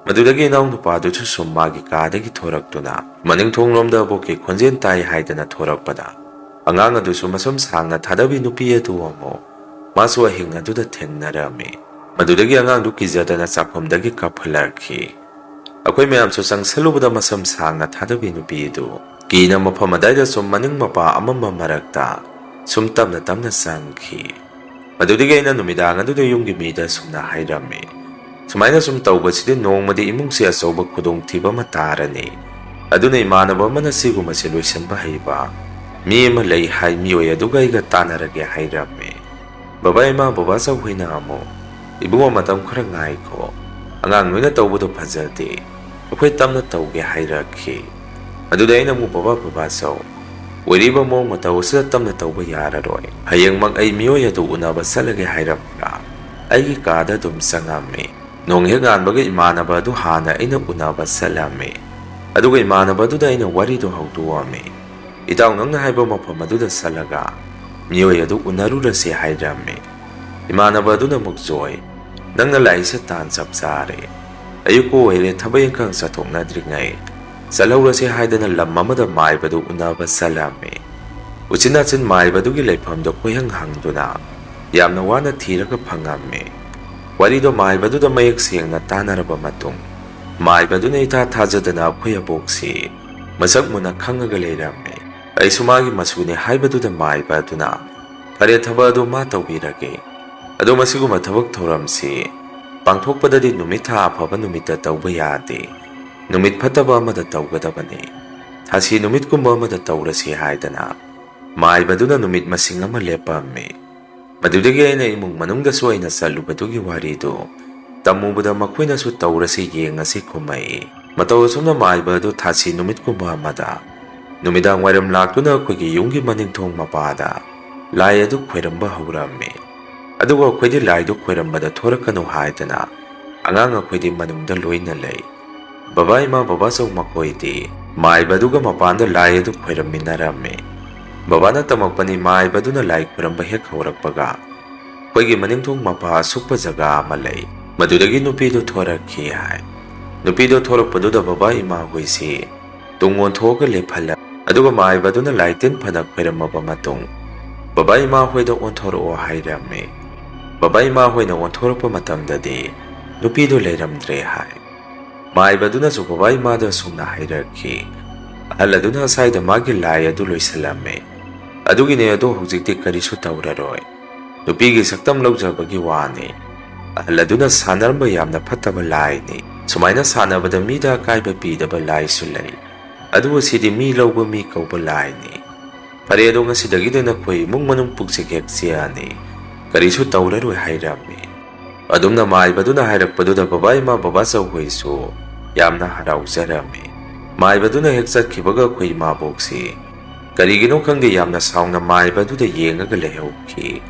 ꯃꯗꯨꯗꯒꯤ ꯏꯅꯥꯎꯅꯨꯄꯥꯗꯨꯁꯨ ꯁꯨꯝ ꯃꯥꯒꯤ ꯀꯥꯗꯒꯤ ꯊꯣꯔꯛꯇꯨꯅ ꯃꯅꯤꯡ ꯊꯣꯡꯂꯣꯝꯗ ꯑꯕꯣꯛꯀꯤ ꯈꯣꯟꯖꯦꯜ ꯇꯥꯏ ꯍꯥꯏꯗꯅ ꯊꯣꯔꯛꯄꯗ, ꯑꯉꯥꯡ ꯑꯗꯨꯁꯨ ꯃꯁꯝ ꯁꯥꯡꯅ ꯊꯥꯗꯕꯤ ꯅꯨꯄꯤ ꯑꯗꯨ ꯑꯃꯨꯛ ꯃꯥꯁꯨ ꯑꯍꯤꯡ ꯑꯗꯨꯗ ꯊꯦꯡꯅꯔꯝꯃꯤ꯫ ꯃꯗꯨꯗꯒꯤ ꯑꯉꯥꯡꯗꯨ ꯀꯤꯖꯗꯅ ꯆꯥꯛꯈꯨꯝꯗꯒꯤ ꯀꯥꯞꯍꯜꯂꯛꯈꯤ꯫ ꯑꯩꯈꯣꯏ ꯃꯌꯥꯝꯁꯨ ꯆꯪꯁꯜꯂꯨꯕꯗ ꯃꯁꯝ ꯁꯥꯡꯅ ꯊꯥꯗꯕꯤ ꯅꯨꯄꯤ ꯑꯗꯨ ꯀꯤꯅ ꯃꯐꯝ ꯑꯗꯥꯏꯗ ꯁꯨꯝ ꯃꯅꯤꯡ ꯃꯄꯥ ꯑꯃꯝꯕ ꯃꯔꯛꯇ ꯁꯨꯝ ꯇꯞꯅ ꯇꯞꯅ ꯆꯪꯈꯤ꯫ ꯃꯗꯨꯗꯒꯤ ꯑꯩꯅ ꯅꯨꯃꯤꯗꯥꯡ ꯑꯗꯨꯗ ꯌꯨꯝꯒꯤ ꯃꯤꯗ ꯁꯨꯝꯅ ꯍꯥꯏꯔꯝꯃꯤ, "ꯁꯨꯃꯥꯏꯅ ꯁꯨꯝ ꯇꯧꯕꯁꯤꯗꯤ ꯅꯣꯡꯃꯗꯤ ꯏꯃꯨꯡꯁꯤ ꯑꯆꯧꯕ ꯈꯨꯗꯣꯡꯊꯤꯕ ꯑꯃ ꯇꯥꯔꯅꯤ꯫ ꯑꯗꯨꯅ ꯏꯃꯥꯟꯅꯕ ꯑꯃꯅ ꯁꯤꯒꯨꯝꯕꯁꯤ ꯂꯣꯏꯁꯤꯟꯕ ꯍꯩꯕ ꯃꯤ ꯑꯃ ꯂꯩ ꯍꯥꯏ, ꯃꯤꯑꯣꯏ ꯑꯗꯨꯒ ꯑꯩꯒ ꯇꯥꯟꯅꯔꯒꯦ" ꯍꯥꯏꯔꯝꯃꯤ꯫ ꯕꯕꯥ ꯏꯃꯥ, ꯕꯕꯥ ꯆꯧ ꯍꯣꯏꯅ ꯑꯃꯨꯛ, "ꯏꯕꯨꯡꯉꯣ, ꯃꯇꯝ ꯈꯔ ꯉꯥꯏꯈꯣ, ꯑꯉꯥꯡ ꯅꯣꯏꯅ ꯇꯧꯕꯗꯣ ꯐꯖꯗꯦ, ꯑꯩꯈꯣꯏ ꯇꯞꯅ ꯇꯧꯒꯦ" ꯍꯥꯏꯔꯛꯈꯤ꯫ ꯑꯗꯨꯗ ꯑꯩꯅ ꯑꯃꯨꯛ, "ꯕꯕꯥ, ꯕꯕꯥ ꯆꯧ, ꯑꯣꯏꯔꯤꯕ ꯃꯑꯣꯡ ꯃꯇꯧ ꯑꯁꯤꯗ ꯇꯞꯅ ꯇꯧꯕ ꯌꯥꯔꯔꯣꯏ, ꯍꯌꯦꯡꯃꯛ ꯑꯩ ꯃꯤꯑꯣꯏ ꯑꯗꯨ ꯎꯅꯕ ꯆꯠꯂꯒꯦ" ꯍꯥꯏꯔꯝꯃꯒ ꯑꯩꯒꯤ ꯀꯥꯗ ꯑꯗꯨꯝ ꯆꯪꯉꯝꯃꯤ꯫ ꯅꯣꯡ ꯍꯦꯛ ꯉꯥꯟꯕꯒ ꯏꯃꯥꯟꯅꯕ ꯑꯗꯨ ꯍꯥꯟꯅ ꯑꯩꯅ ꯎꯅꯕ ꯆꯠꯂꯝꯃꯤ꯫ ꯑꯗꯨꯒ ꯏꯃꯥꯟꯅꯕ ꯑꯗꯨꯗ ꯑꯩꯅ ꯋꯥꯔꯤꯗꯣ ꯍꯧꯗꯣꯛꯑꯝꯃꯤ꯫ "ꯏꯇꯥꯎ, ꯅꯪꯅ ꯍꯥꯏꯕ ꯃꯐꯝ ꯑꯗꯨꯗ ꯆꯠꯂꯒ ꯃꯤꯑꯣꯏ ꯑꯗꯨ ꯎꯅꯔꯨꯔꯁꯤ" ꯍꯥꯏꯔꯝꯃꯤ꯫ ꯏꯃꯥꯟꯅꯕ ꯑꯗꯨꯅ ꯑꯃꯨꯛ, "ꯖꯣꯏ, ꯅꯪꯅ ꯂꯥꯛꯏꯁꯦ ꯇꯥꯟ ꯆꯞ ꯆꯥꯔꯦ꯫ ꯑꯌꯨꯛꯄꯨ ꯑꯣꯏꯔꯦ, ꯊꯕꯛ ꯏꯪꯈꯥꯡ ꯆꯠꯊꯣꯛꯅꯗ꯭ꯔꯤꯉꯩ ꯆꯠꯍꯧꯔꯁꯦ" ꯍꯥꯏꯗꯅ ꯂꯝ ꯑꯃꯗ ꯃꯥꯏꯕꯗꯨ ꯎꯅꯕ ꯆꯠꯂꯝꯃꯤ꯫ ꯎꯆꯤꯟ ꯅꯥꯆꯤꯟ ꯃꯥꯏꯕꯗꯨꯒꯤ ꯂꯩꯐꯝꯗꯣ ꯀꯣꯏꯍꯪ ꯍꯪꯗꯨꯅ ꯌꯥꯝꯅ ꯋꯥꯅ ꯊꯤꯔꯒ ꯐꯪꯉꯝꯃꯤ꯫ ꯋꯥꯔꯤꯗꯣ ꯃꯥꯏꯕꯗꯨꯗ ꯃꯌꯦꯛ ꯁꯦꯡꯅ ꯇꯥꯟꯅꯔꯕ ꯃꯇꯨꯡ, ꯃꯥꯏꯕꯗꯨꯅ ꯏꯊꯥ ꯊꯥꯖꯗꯅ ꯑꯩꯈꯣꯏ ꯑꯕꯣꯛꯁꯤ ꯃꯁꯛ ꯃꯨꯟꯅ ꯈꯪꯉꯒ ꯂꯩꯔꯝꯃꯤ꯫ ꯑꯩꯁꯨ ꯃꯥꯒꯤ ꯃꯁꯨꯅꯤ ꯍꯥꯏꯕꯗꯨꯗ ꯃꯥꯏꯕ ꯑꯗꯨꯅ, "ꯐꯔꯦ, ꯊꯕꯛ ꯑꯗꯨ ꯃꯥ ꯇꯧꯕꯤꯔꯒꯦ꯫ ꯑꯗꯣ ꯃꯁꯤꯒꯨꯝꯕ ꯊꯕꯛ ꯊꯧꯔꯝꯁꯤ ꯄꯥꯡꯊꯣꯛꯄꯗꯗꯤ ꯅꯨꯃꯤꯠ ꯊꯥ ꯑꯐꯕ ꯅꯨꯃꯤꯠꯇ ꯇꯧꯕ ꯌꯥꯗꯦ꯫ ꯅꯨꯃꯤꯠ ꯐꯠꯇꯕ ꯑꯃꯗ ꯇꯧꯒꯗꯕꯅꯤ꯫ ꯊꯥꯁꯤ ꯅꯨꯃꯤꯠꯀꯨꯝꯕ ꯑꯃꯗ ꯇꯧꯔꯁꯤ ꯍꯥꯏꯗꯅ ꯃꯥꯏꯕꯗꯨꯅ ꯅꯨꯃꯤꯠ ꯃꯁꯤꯡ ꯑꯃ ꯂꯦꯞꯄꯝꯃꯤ꯫ ꯃꯗꯨꯗꯒꯤ ꯑꯩꯅ ꯏꯃꯨꯡ ꯃꯅꯨꯡꯗꯁꯨ ꯑꯩꯅ ꯆꯠꯂꯨꯕꯗꯨꯒꯤ ꯋꯥꯔꯤꯗꯨ ꯇꯝꯃꯨꯕꯗ ꯃꯈꯣꯏꯅꯁꯨ "ꯇꯧꯔꯁꯤ, ꯌꯦꯡꯉꯁꯤ" ꯈꯨꯝꯃꯛꯏ꯫ ꯃꯇꯧ ꯑꯁꯨꯝꯅ ꯃꯥꯏꯕ ꯑꯗꯨ ꯊꯥꯁꯤ ꯅꯨꯃꯤꯠꯀꯨꯝꯕ ꯑꯃꯗ ꯅꯨꯃꯤꯗꯥꯡ ꯋꯥꯏꯔꯝ ꯂꯥꯛꯇꯨꯅ ꯑꯩꯈꯣꯏꯒꯤ ꯌꯨꯝꯒꯤ ꯃꯅꯤꯡꯊꯣꯡ ꯃꯄꯥꯗ ꯂꯥꯏ ꯑꯗꯨ ꯈꯣꯏꯔꯝꯕ ꯍꯧꯔꯝꯃꯤ꯫ ꯑꯗꯨꯒ ꯑꯩꯈꯣꯏꯗꯤ ꯂꯥꯏꯗꯨ ꯈꯣꯏꯔꯝꯕꯗ ꯊꯣꯔꯛꯀꯅꯨ ꯍꯥꯏꯗꯅ ꯑꯉꯥꯡ ꯑꯩꯈꯣꯏꯗꯤ ꯃꯅꯨꯡꯗ ꯂꯣꯏꯅ ꯂꯩ꯫ ꯕꯕꯥ, ꯏꯃꯥ, ꯕꯕꯥꯆꯧ ꯃꯈꯣꯏꯗꯤ ꯃꯥꯏꯕꯗꯨꯒ ꯃꯄꯥꯟꯗ ꯂꯥꯏ ꯑꯗꯨ ꯈꯣꯏꯔꯝꯃꯤꯟꯅꯔꯝꯃꯤ꯫ ꯕꯕꯥꯅ ꯇꯝꯃꯛꯄꯅꯤ, ꯃꯥꯏꯕꯗꯨꯅ ꯂꯥꯏ ꯈꯣꯏꯔꯝꯕ ꯍꯦꯛ ꯍꯧꯔꯛꯄꯒ ꯑꯩꯈꯣꯏꯒꯤ ꯃꯅꯤꯡꯊꯣꯡ ꯃꯄꯥ ꯑꯁꯨꯛꯄ ꯖꯒꯥ ꯑꯃ ꯂꯩ, ꯃꯗꯨꯗꯒꯤ ꯅꯨꯄꯤꯗꯨ ꯊꯣꯔꯛꯈꯤ ꯍꯥꯏ꯫ ꯅꯨꯄꯤꯗꯨ ꯊꯣꯔꯛꯄꯗꯨꯗ ꯕꯕꯥ ꯏꯃꯥ ꯍꯣꯏꯁꯤ ꯇꯨꯡ ꯑꯣꯟꯊꯣꯛꯑꯒ ꯂꯦꯞꯍꯜꯂꯝꯃꯤ꯫ ꯑꯗꯨꯒ ꯃꯥꯏꯕꯗꯨꯅ ꯂꯥꯏ ꯇꯤꯟ ꯐꯅ ꯈꯣꯏꯔꯝꯃꯕ ꯃꯇꯨꯡ ꯕꯕꯥ ꯏꯃꯥ ꯍꯣꯏꯗ "ꯑꯣꯟꯊꯣꯔꯛꯑꯣ" ꯍꯥꯏꯔꯝꯃꯤ꯫ ꯕꯕꯥ ꯏꯃꯥ ꯍꯣꯏꯅ ꯑꯣꯟꯊꯣꯔꯛꯄ ꯃꯇꯝꯗꯗꯤ ꯅꯨꯄꯤꯗꯨ ꯂꯩꯔꯝꯗ꯭ꯔꯦ ꯍꯥꯏ꯫ ꯃꯥꯏꯕꯗꯨꯅꯁꯨ ꯕꯕꯥ ꯏꯃꯥꯗ ꯑꯁꯨꯝꯅ ꯍꯥꯏꯔꯛꯈꯤ, "ꯑꯍꯜ ꯑꯗꯨꯅ ꯉꯁꯥꯏꯗ ꯃꯥꯒꯤ ꯂꯥꯏ ꯑꯗꯨ ꯂꯣꯏꯁꯤꯜꯂꯝꯃꯦ꯫ ꯑꯗꯨꯒꯤꯅꯦ, ꯑꯗꯣ ꯍꯧꯖꯤꯛꯇꯤ ꯀꯔꯤꯁꯨ ꯇꯧꯔꯔꯣꯏ꯫ ꯅꯨꯄꯤꯒꯤ ꯁꯛꯇꯝ ꯂꯧꯖꯕꯒꯤ ꯋꯥꯅꯤ꯫ ꯑꯍꯜ ꯑꯗꯨꯅ ꯁꯥꯟꯅꯔꯝꯕ ꯌꯥꯝꯅ ꯐꯠꯇꯕ ꯂꯥꯏꯅꯤ꯫ ꯁꯨꯃꯥꯏꯅ ꯁꯥꯟꯅꯕꯗ ꯃꯤꯗ ꯑꯀꯥꯏꯕ ꯄꯤꯗꯕ ꯂꯥꯏꯁꯨ ꯂꯩ꯫ ꯑꯗꯨꯕꯨ ꯁꯤꯗꯤ ꯃꯤ ꯂꯧꯕ, ꯃꯤ ꯀꯧꯕ ꯂꯥꯏꯅꯤ꯫ ꯐꯔꯦ, ꯑꯗꯣ ꯉꯁꯤꯗꯒꯤꯗꯤ ꯅꯈꯣꯏ ꯏꯃꯨꯡ ꯃꯅꯨꯡ ꯄꯨꯛꯁꯦ ꯍꯦꯛ ꯆꯤꯛꯑꯅꯤ꯫ ꯀꯔꯤꯁꯨ ꯇꯧꯔꯔꯣꯏ" ꯍꯥꯏꯔꯝꯃꯤ꯫ ꯑꯗꯨꯝꯅ ꯃꯥꯏꯕꯗꯨꯅ ꯍꯥꯏꯔꯛꯄꯗꯨꯗ ꯕꯕꯥ, ꯏꯃꯥ, ꯕꯕꯥꯆꯧ ꯍꯣꯏꯁꯨ ꯌꯥꯝꯅ ꯍꯔꯥꯎꯖꯔꯝꯃꯤ꯫ ꯃꯥꯏꯕꯗꯨꯅ ꯍꯦꯛ ꯆꯠꯈꯤꯕꯒ ꯑꯩꯈꯣꯏ ꯏꯃꯥꯕꯣꯛꯁꯤ ꯀꯔꯤꯒꯤꯅꯣ ꯈꯪꯗꯦ, ꯌꯥꯝꯅ ꯁꯥꯎꯅ ꯃꯥꯏꯕꯗꯨꯗ ꯌꯦꯡꯉꯒ ꯂꯩꯍꯧꯈꯤ꯫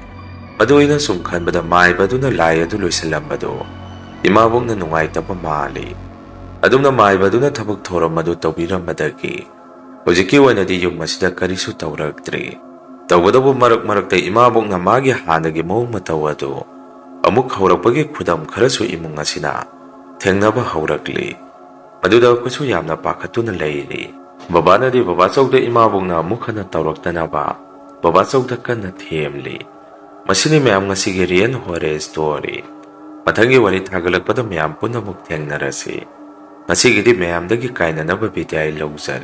ꯑꯗꯨ ꯑꯩꯅ ꯁꯨꯝ ꯈꯟꯕꯗ ꯃꯥꯏꯕꯗꯨꯅ ꯂꯥꯏ ꯑꯗꯨ ꯂꯣꯏꯁꯤꯜꯂꯝꯕꯗꯨ ꯏꯃꯥꯕꯣꯛꯅ ꯅꯨꯡꯉꯥꯏꯇꯕ ꯃꯥꯜꯂꯤ꯫ ꯑꯗꯨꯝꯅ ꯃꯥꯏꯕꯗꯨꯅ ꯊꯕꯛ ꯊꯧꯔꯝ ꯑꯗꯨ ꯇꯧꯕꯤꯔꯝꯕꯗꯒꯤ ꯍꯧꯖꯤꯛꯀꯤ ꯑꯣꯏꯅꯗꯤ ꯌꯨꯝ ꯑꯁꯤꯗ ꯀꯔꯤꯁꯨ ꯇꯧꯔꯛꯇ꯭ꯔꯤ꯫ ꯇꯧꯕꯇꯕꯨ ꯃꯔꯛ ꯃꯔꯛꯇ ꯏꯃꯥꯕꯣꯛꯅ ꯃꯥꯒꯤ ꯍꯥꯟꯅꯒꯤ ꯃꯑꯣꯡ ꯃꯇꯧ ꯑꯗꯨ ꯑꯃꯨꯛ ꯍꯧꯔꯛꯄꯒꯤ ꯈꯨꯗꯝ ꯈꯔꯁꯨ ꯏꯃꯨꯡ ꯑꯁꯤꯅ ꯊꯦꯡꯅꯕ ꯍꯧꯔꯛꯂꯤ꯫ ꯃꯗꯨꯗ ꯑꯩꯈꯣꯏꯁꯨ ꯌꯥꯝꯅ ꯄꯥꯈꯠꯇꯨꯅ ꯂꯩꯔꯤ꯫ ꯕꯕꯥꯅꯗꯤ ꯕꯕꯥꯆꯧꯗ ꯏꯃꯥꯕꯣꯛꯅ ꯑꯃꯨꯛ ꯍꯟꯅ ꯇꯧꯔꯛꯇꯅꯕ ꯕꯕꯥꯆꯧꯗ ꯀꯟꯅ ꯊꯦꯝꯂꯤ꯫ ꯃꯁꯤꯅꯤ ꯃꯌꯥꯝ ꯉꯁꯤꯒꯤ Real Horror Story꯫ ꯃꯊꯪꯒꯤ ꯋꯥꯔꯤ ꯊꯥꯒꯠꯂꯛꯄꯗ ꯃꯌꯥꯝ ꯄꯨꯟꯅ ꯑꯃꯨꯛ ꯊꯦꯡꯅꯔꯁꯤ꯫ ꯉꯁꯤꯒꯤꯗꯤ ꯃꯌꯥꯝꯗꯒꯤ ꯀꯥꯏꯅꯅꯕ ꯕꯤꯗꯥꯏ ꯂꯧꯖꯔꯤ꯫